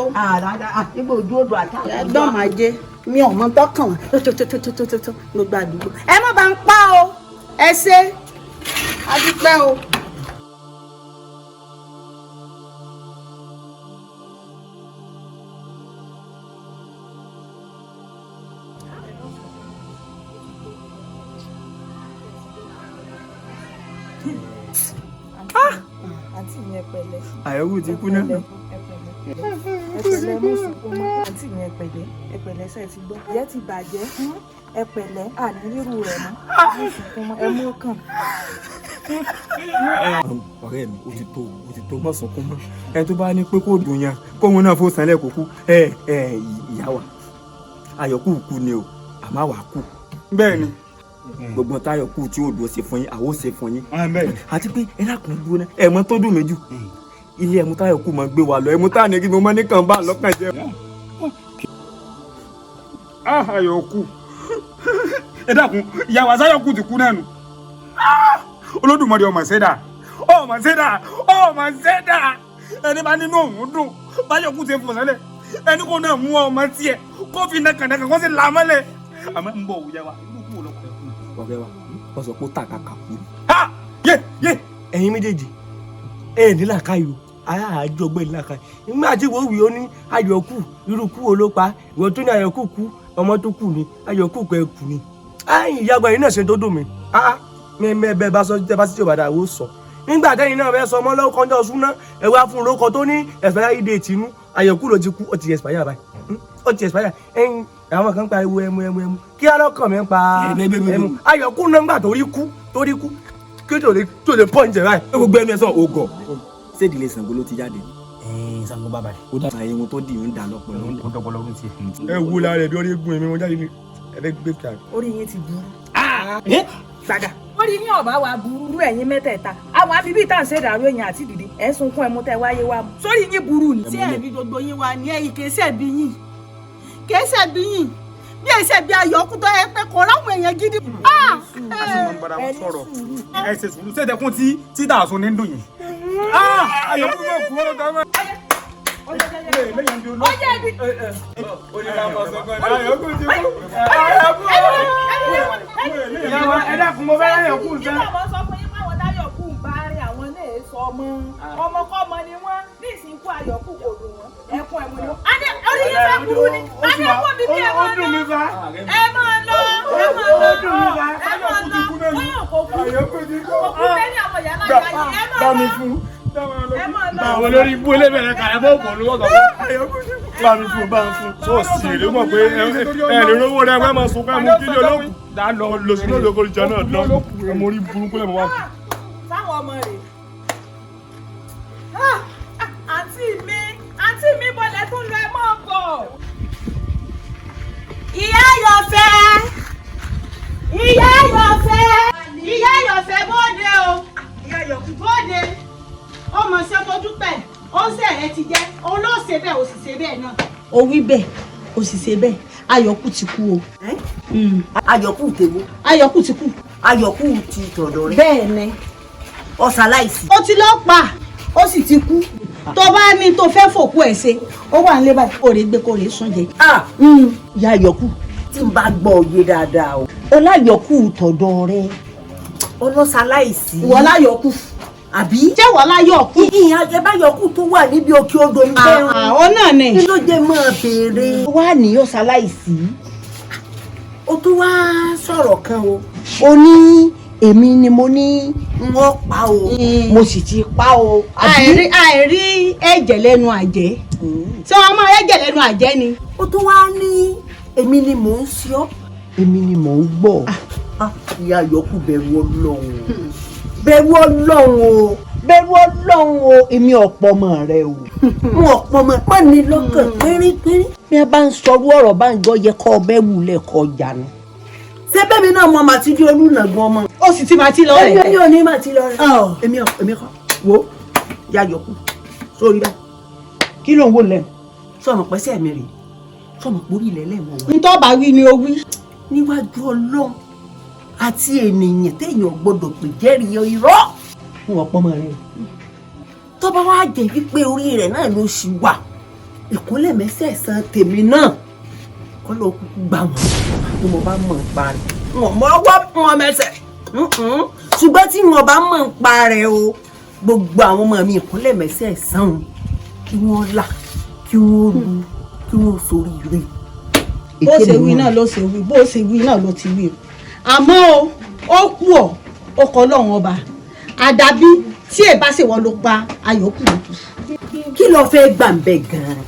Nígbà ojú odò àtàwọn. Ẹgbọ́n máa jẹ mi ò mọ tọkàn tó gbogbo àdúgbò. Ẹ má bá ń pa o, ẹ ṣé, a dúpẹ́ o. Àǹtí mi ẹ pẹ̀lẹ́. Àyọ̀kú ti kú náà. Ẹ pẹ̀lẹ́, mọ́ sunkún mọ́. Àǹtí mi ẹ pẹ̀lẹ́, ẹ pẹ̀lẹ́, ṣé ẹ ti gbọ́? Ìyẹn ti bàjẹ́. Ẹ pẹ̀lẹ́, àní rírù rẹ̀ mọ́. Mọ́ sunkún mọ́, ẹ mú kàn. Ọ̀rẹ́ mi, ó ti tó, mọ́ sunkún mọ́. Ẹ tó bá ní pé kó dùn yẹn, kóun náà fò sánlẹ̀ kó kú. Ẹ ìyá wa, Àyọ̀kú kú ni o, àmọ́ àwa kú. Bẹ́ẹ̀ ni. Gbogbo Táyọ̀kú tí ó dùn ó ṣe fún yín, àwọn ó ṣe fún yín. Àti pé ẹ lákùn dúró náà, ẹ̀mọ́ tó dùn mí jù. Ilé ẹmu Táyọ̀kú máa gbé wa lọ, ẹmu táà ní kí mo máa ní kàn bá lọ́kàn jẹ́. Àyọ̀kú ẹ dákun, ìyàwó Àsáyọ̀kú ti kú náà nù. Olódùmarè ọmọ ṣẹ́dá, ọmọ ṣẹ́dá, ọmọ ṣẹ́dá. Ẹni bá nínú òun dùn, Báyọ̀kú ti fò sẹ́lẹ̀. Ẹni kò náà mú ọmọ tiẹ̀ kó fi nàkànàkàn kó sì là mọ́lẹ̀. Àmọ́ ń bọ̀ òwúyẹ wa, inú kú lọ́kọ̀. Ọ̀rẹ́ wa, wọ́n sọ pé ó tàkàkà kú. Yé yé. Ẹ̀yin méjèèjì, ẹ ní làákàyò, àjọ ọgbẹ́ ní làákàyò. Nígbà tí wọ́n wí ó ní Ayọ̀kú, irú kú wo ló pa? Ìwọ tó ní Ayọ̀kú kú, ọmọ tó kù ni, Ayọ̀kú kọ ẹ kù ni. Ẹ̀yin ìyá àgbà yìí náà ṣe tó dùn mí. Bẹ́ẹ̀ bá sọ tẹ́ bá sí tí ò bá dà wó sọ. Nígbà tẹ́yìn náà fẹ́ sọ ọmọ lọ́wọ́ kọjá súná, ẹ wá fún un lóko tó ní expiry date inú. Ayọ̀kú ló ti kú, ó ti expire báyìí. Ó ti expire. Ẹ̀yin àwọn kan pariwo ẹmu ẹmu ẹmu kí alọ́kàn mi ń pa ẹmu. Ayọ̀kú náà ńgbà torí kú kí tó lè pọ́ǹjẹ̀ báyìí. Gbogbo ẹnu ẹ sọ ògọ̀. Ṣé ìdílé Ṣàngó ló ti jáde? Ṣàngó bàbá rẹ̀. Ó dàgbà irun tó dì ń dà lọ́pọ̀lọpọ̀. Ó dọ̀pọ̀lọpọ̀ tiẹ̀. Ẹ wo la rẹ̀ bí ọdẹ gun èmi wọn jáde ní. Ẹ fẹ́ gbé kí. Orí yín ti burú. Gbàgà. Orí yín ọ̀bá wa burú ẹ̀yin mẹ́tẹ̀ẹ̀ta. Àwọn abibí tá à ń ṣe ìdàrú èèyàn àti dìde. Ẹ̀ ń sunkún ẹmu tẹ́ wáyé wá mu. Sórí yín burú ni. Tí ẹ̀bi gbogbo yín wà ní ẹ̀yìn kìí ṣẹ̀bi yín. Kìí ṣẹ̀bi yín. Bí èsè bí ayọ̀kú tó yẹ pé kò ráwọn èèyàn gidi. A sì máa ń bára wọn sọ̀rọ̀. Ẹ ṣe sùúrù ṣé ìdẹkùn tí títà àsun ní ń dùn yìí. Ayọ̀kú mọ̀ kú ọ́nà dáná. Ẹ dákun mo fẹ́ ráyọ̀kú sẹ́. Nígbà wọn sọ fún yín páwọn táyọ̀kú ń bá rìn àwọn náà sọ ọmọ. Ọmọkọ́mọ ni wọ́n ní ìsìnkú ayọ̀kú kò dùn wọ́n. Ẹkún ẹ̀mú ni wọ́n. A ní orí yín fẹ́ burú ni. A ní ẹkún mi bí ẹ máa lọ. Ẹ máa lọ. Ẹ máa lọ. Ẹ máa lọ. Wọ́n yóò kó kú. Kò kú bẹ́ẹ̀ ni àwọn ìyá náà yá yìí. Ẹ máa lọ. Ẹ máa lọ. Àwọn olórí ibú elébẹ̀rẹ̀ kàrẹ́ bọ́ òkò lówó kan. Bá mi fún bá mi fún. Sọ́ọ̀sì èrè mọ̀ pé ẹ lè rówó rẹ wẹ́ máa sunkún ẹmu kí ni olókùn. Dá lọ lòsì náà lóko ìjọ náà lọ. Mo rí burúkú lẹ́mọ̀ wá. Sáwọn ọmọ rẹ̀. Àǹtí mi bọ̀lẹ̀ tún lọ ẹ mọ́ bọ̀. Ìyá Ayọ̀fẹ́! Ìyá Ayọ̀fẹ́! Ìyá Ayọ̀fẹ́ bóde o! Ìyá Ayọ̀kú bóde! Ó mọ̀ ṣe tó dúpẹ́, ó ń sẹ̀ rẹ ti jẹ́, òun ló ṣe bẹ́ẹ̀, ó sì ṣe bẹ́ẹ̀ náà. Ó wí bẹ́ẹ̀, ó sì ṣe bẹ́ẹ̀, Ayọ̀kú ti kú o. Ayọ̀kú tèwo. Ayọ̀kú ti kú. Ayọ̀kú ti tọ̀dọ̀ rẹ. Bẹ́ẹ̀ ni. Ọ̀sàláìsì. Ó ti lọ pa, ó sì ti kú. Tó bá ní tó fẹ́ fòkú ẹ̀ ṣe, ó wà nílé báyìí, kò rè gbé kò rè sún jẹ. Ìyá Ayọ̀kú tí n bá gbọ́ òye dáadáa o. Ọláyọ̀kú tọ̀dọ̀ rẹ. Ọlọ́sàláìsì. Ìwọ láyọ̀kú. Àbí. Ṣé ìwọ láyọ̀kú? Ìyá Ayọ̀kú tó wà níbi òkè odò ń bẹ́ẹ̀. Àwọn náà ni. Kí ló dé máa béèrè? Wá ní ọ̀sàláìsì. Ó tún wá sọ̀rọ̀ kan o. Ó ní èmi ni mo ní wọ́n pa o. Mo sì ti pa o. Àìrí ẹ̀jẹ̀ lẹ́nu àjẹ́. Ṣé wọ́n máa ẹ̀jẹ̀ lẹ́nu àjẹ́ ni? Ó tún wá ní èmi ni mò ń ṣe ọ́. Èmi ni mò ń gbọ́. Ìyá Ayọ̀kú bẹ̀rù Ọlọ́run. Bẹ̀rù Ọlọ́run o. Bẹ̀rù Ọlọ́run o. Èmi ọ̀pọ̀ ọmọ rẹ o. N ọ̀pọ̀ ọmọ má ní lọ́kàn pínrínpínrín. Bí a bá ń sọrú ọ̀rọ̀ bá ń gbọ́ yẹ kọ́ ọbẹ̀ wulẹ̀ kọ́ jánu. Ṣé bẹ́ẹ̀ mi náà mọ màtí di olùnàgbọ́n ọmọ? Ó sì ti màtí lọ rẹ̀. Èmi ò ní màtí lọ rẹ̀. Èmi ò èmi kọ́. Wo ìyá Ayọ̀kú sórí báyìí. Kí ló ń wò lẹ́nu? Sọ̀mọ̀ pẹ́sẹ́ mi rèé. Sọ̀mọ̀ pórí ilẹ̀ lẹ́wọ̀n wa. Ntọ́ bá wí ni o wí. Níwájú Ọlọ́run àti ènìyàn téèyàn gbọ́dọ̀ pè jẹ́rìí irọ́. N ò pọ́nmọ rẹ o. Tó bá wá jẹ́ wípé orí rẹ̀ náà ló ṣì wà, ìkúnlẹ̀ mẹ́sẹ̀ẹ̀sán tèmi náà kọ́ ló kúkú gbà wọ́n bí mo bá mọ̀ ń pa rẹ̀. N ò mọ ọwọ́ wọn mẹsẹ̀. Ṣùgbọ́n tí wọn bá mọ̀ ń pa rẹ̀ o, gbogbo àwọn ọmọ mi ìkúnlẹ̀ mẹ́sẹ̀ẹ̀sán o, kí wọ́n là, kí wọ́n lu, kí wọ́n soríire. Bó ṣe wí náà ló ṣe wí, bó ṣe wí náà ló ti wí o. Àmọ́ o, ó kú ọ̀, ó kọ Ọlọ́run ọba. Àdàbí tí ẹ bá ṣe wọ́n ló pa Ayọ̀kú lókù. Kí ló fẹ́ gbà ń bẹ gan-an?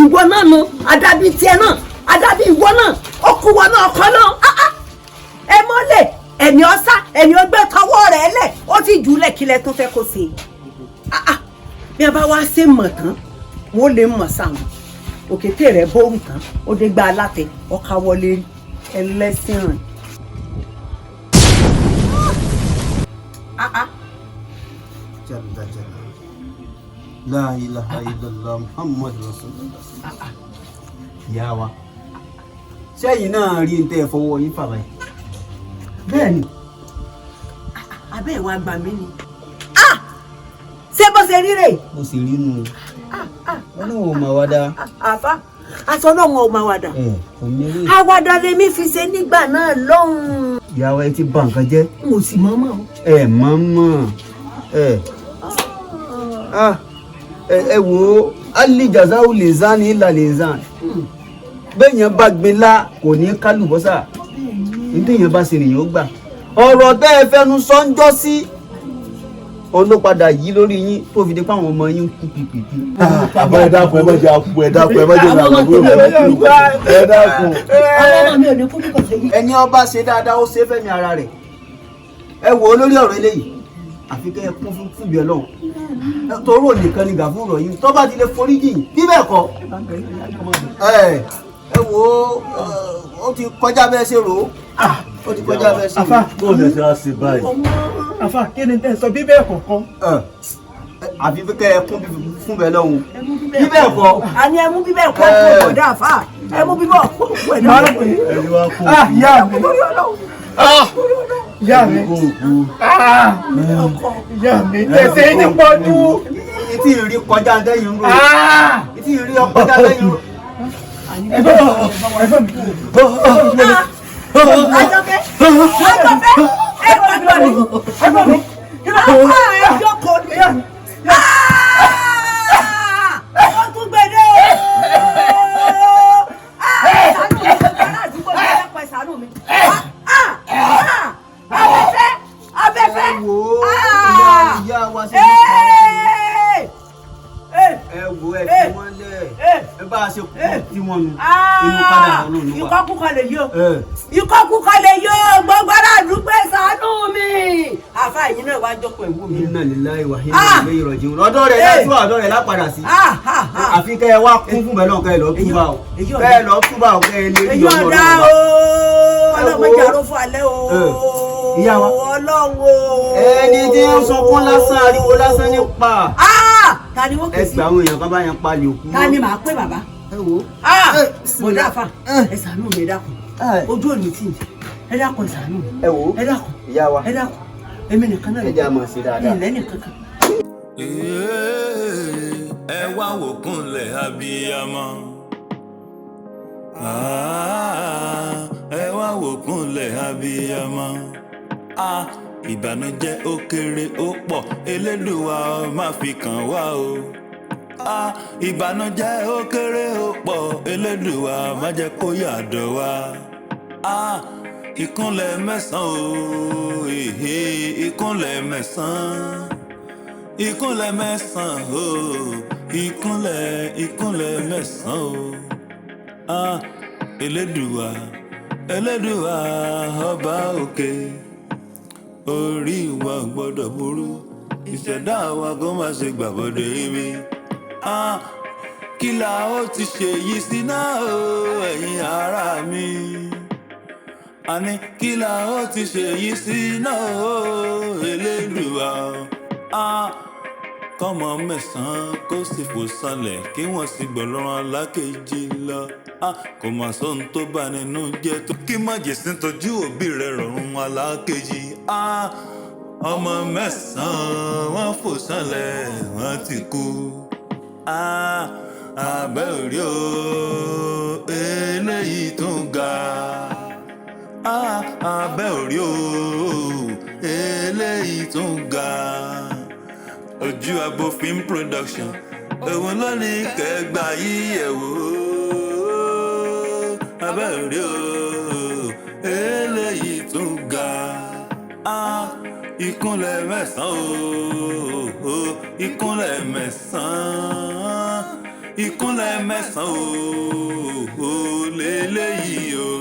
Ìwọ náà nu, àdàbí tiẹ̀ náà, àdàbí ìwọ náà, ó kú wọn náà ọkọ náà. Ẹ mọ́lẹ̀, ẹ̀mí ọ̀sá, ẹ̀mí ọgbẹ́ tọwọ́ rẹ̀ lẹ̀, ó ti jù ú lẹ̀ kílẹ̀ tó fẹ́ kó ṣe. Bí a bá wá ṣe mọ̀ tán, wọ́n lè mọ̀ sáwọn. Òkété rẹ̀ bóòrù tán, ó dé gba alátẹ, ọkà wọlé rí, ẹlẹ́sìn rìn. Jalla jalla. La ilaha illallah Muhammad Rasulullah. Ìyá wa sẹ́yìn náà rí n tẹ́ ẹ fọwọ́ yín fà báyìí. Bẹ́ẹ̀ni, abẹ́ ìwà àgbà mi ni. Ṣé bó ṣe rí rè? Mo sì rí nu o. Ọlọ́run ò mà wá dáa. Àfa, aṣọ náà wọn ò máa wàdà. Ẹ kò ní rí. Àwàdà lèmi fi ṣe nígbà náà lọ́hùn-ún. Ìyá wa ẹ ti bà nǹkan jẹ́. N ò sì mọ̀ mọ̀. Ẹ mọ̀ mọ̀ ẹ. Ẹ wo Ali jazau lè zan ní ìlà lè zan. Béèyàn bá gbin lá kò ní kálùbọ́sà. Ní téèyàn bá ṣe nìyẹn ó gbà. Ọ̀rọ̀ tẹ́ ẹ fẹnu sọ ń jọ́ sí. Òun ló padà yí lórí yín tó fi di pé àwọn ọmọ yín ń kú pìpìpì. Àbá ẹ dákun ẹ má jẹ́ àkú ẹ dákun ẹ má jẹ́ àkú ẹ dákun. Àwọn ọmọ mi ò ní kú bí kò ṣe yí. Ẹni ọba ṣe dáadáa ó ṣe fẹ́mi ara rẹ̀. Ẹ wò ó lórí ọ̀rọ̀ eléyìí. Àfi kẹ́ ẹ kún fún fúnbi Ọlọ́run. Toró nìkan ni gàfúrò yín tó bá ti lè foríjì yín bí bẹ́ẹ̀ kọ́. Ẹ Ẹ wo, ó ti kọjá bẹ́ẹ̀ ṣe rò ó. Ó ti kọjá bẹ́ẹ̀ ṣe rò ó. Bó lè ṣe á ṣe báyìí. Àfà, kí ni tẹ́ sọ bí bẹ́ẹ̀ kọ̀ọ̀kan. Àfi kẹ́ ẹ kún fún bẹ́ẹ̀ lọ́hùn. Bí bẹ́ẹ̀ kọ́. Àní ẹ mú bíbẹ̀ kọ́ fún ọ̀dà àfà, ẹ mú bíbẹ̀ kọ́ fún ẹ̀dá. Ẹni wá kó Ah, ìyá mi. Ìyá mi. Ìyá mi, tẹ̀sẹ̀ ní pọ́jú. Ìtì ìrí kọjá dẹ́yìn rò. Ìtì ìrí kọjá dẹ́yìn rò. Ẹ̀gbọ́n mi. Àjọkẹ́, Àjọkẹ́, ẹ gbàgbọ́ mi, ẹ̀gbọ́n mi, ẹ jókòó ni. Ó tún gbèdé o. Ṣàánú mi, gbogbo ará àdúgbò mi, ẹ pẹ́ ṣàánú mi. Abẹ́fẹ́, abẹ́fẹ́. Ẹ wo, ìyá wa ṣe ẹ wo, ẹ fi wọ́n lẹ̀, ẹ bá a ṣe kú tí wọ́n nu inú padà lọ́nà ló wà. Ikọ́ kúkọ lè yó. Ikọ́ kúkọ lè yó. Gbogbo ará àdúgbò ṣàánú mi. Àfa yìí náà wá jókòó ẹ̀wù mi. Inna lillahi wa inna ilayhi raji'un. Ọ̀dọ̀ rẹ̀ láti wà, ọ̀dọ̀ rẹ̀ lápadà sí. Àfi kẹ́ ẹ wá kún fún bẹ́ẹ̀ náà, kẹ́ ẹ lọ túbà o. Kẹ́ ẹ lọ túbà o, kẹ́ ẹ lè rí Èyí ọmọ ọ̀dà Ọlọ́run o. wa. Ọlọ́mọdé àrò fún alẹ́ o. Ìyá wa. Ọlọ́run o. Ẹni tí ń sunkún lásán, ariwo lásán nípa. Ta ni wọ́n Ẹ pè sí? gbà àwọn èèyàn kan bá yẹn palẹ̀ òkú. Ta ni màá pè bàbá? Ẹ wo. Bọ̀dá àfà, ẹ ṣàánú mi, ẹ dákun. Ojú òní tì mí. Ẹ dákun, ẹ ṣàánú mi. Ẹ wo. Ẹ dákun. Ìyá wa. Ẹ dákun. Èmi nìkan náà. Ẹ jẹ́ àmọ̀ sí dáadáa. Ilẹ̀ nìkan kan. Ẹ wá wò kúnlẹ̀ abiyamọ. Ẹ wá wò kúnlẹ̀ abiyamọ. Ìbànújẹ́ ó kéré ó pọ̀, Elédùwà ó má fi kàn wá o. Ìbànújẹ́ ó kéré ó pọ̀, Elédùwà má jẹ́ kó yàdọ̀ wá. Ìkúnlẹ̀ mẹ́sàn-án o, èhè, ìkúnlẹ̀ mẹ́sàn-án, ìkúnlẹ̀ mẹ́sàn-án o, ìkúnlẹ̀ mẹ́sàn-án o. Elédùwà, Elédùwà ọba òkè, orí wa ò gbọ́dọ̀ burú, ìṣẹ̀dá wa kó má ṣe gbàbọ̀dé ibi. Kí la ó ti ṣe yìí sí náà o, ẹ̀yin ará mi? Àní kí la ó ti ṣe yìí sí náà o, Elédùwà o. Kọ́mọ mẹ́sàn-án kó sì fò sálẹ̀, kí wọ́n sì gbọ̀lọ́run alákejì lọ. Kò mà sóhun tó bá nínú jẹ́ tó kí má jèsín tọ́jú òbí rẹ̀ rọ̀rùn alákejì. Ọmọ mẹ́sàn-án wọ́n fò sálẹ̀, wọ́n ti kú. Abẹ́ òrí o, eléyìí tún ga. Abẹ́ òrí o, eléyìí tún ga. Ojú Agbo Film Production, òun ló ní kẹgbà yìí ẹ̀ wò ó. Abẹ́ òrí o, eléyìí tún ga. Ìkúnlẹ̀ mẹ́sàn-án o, ìkúnlẹ̀ mẹ́sàn-án, ìkúnlẹ̀ mẹ́sàn-án o, lélẹ́yìí o.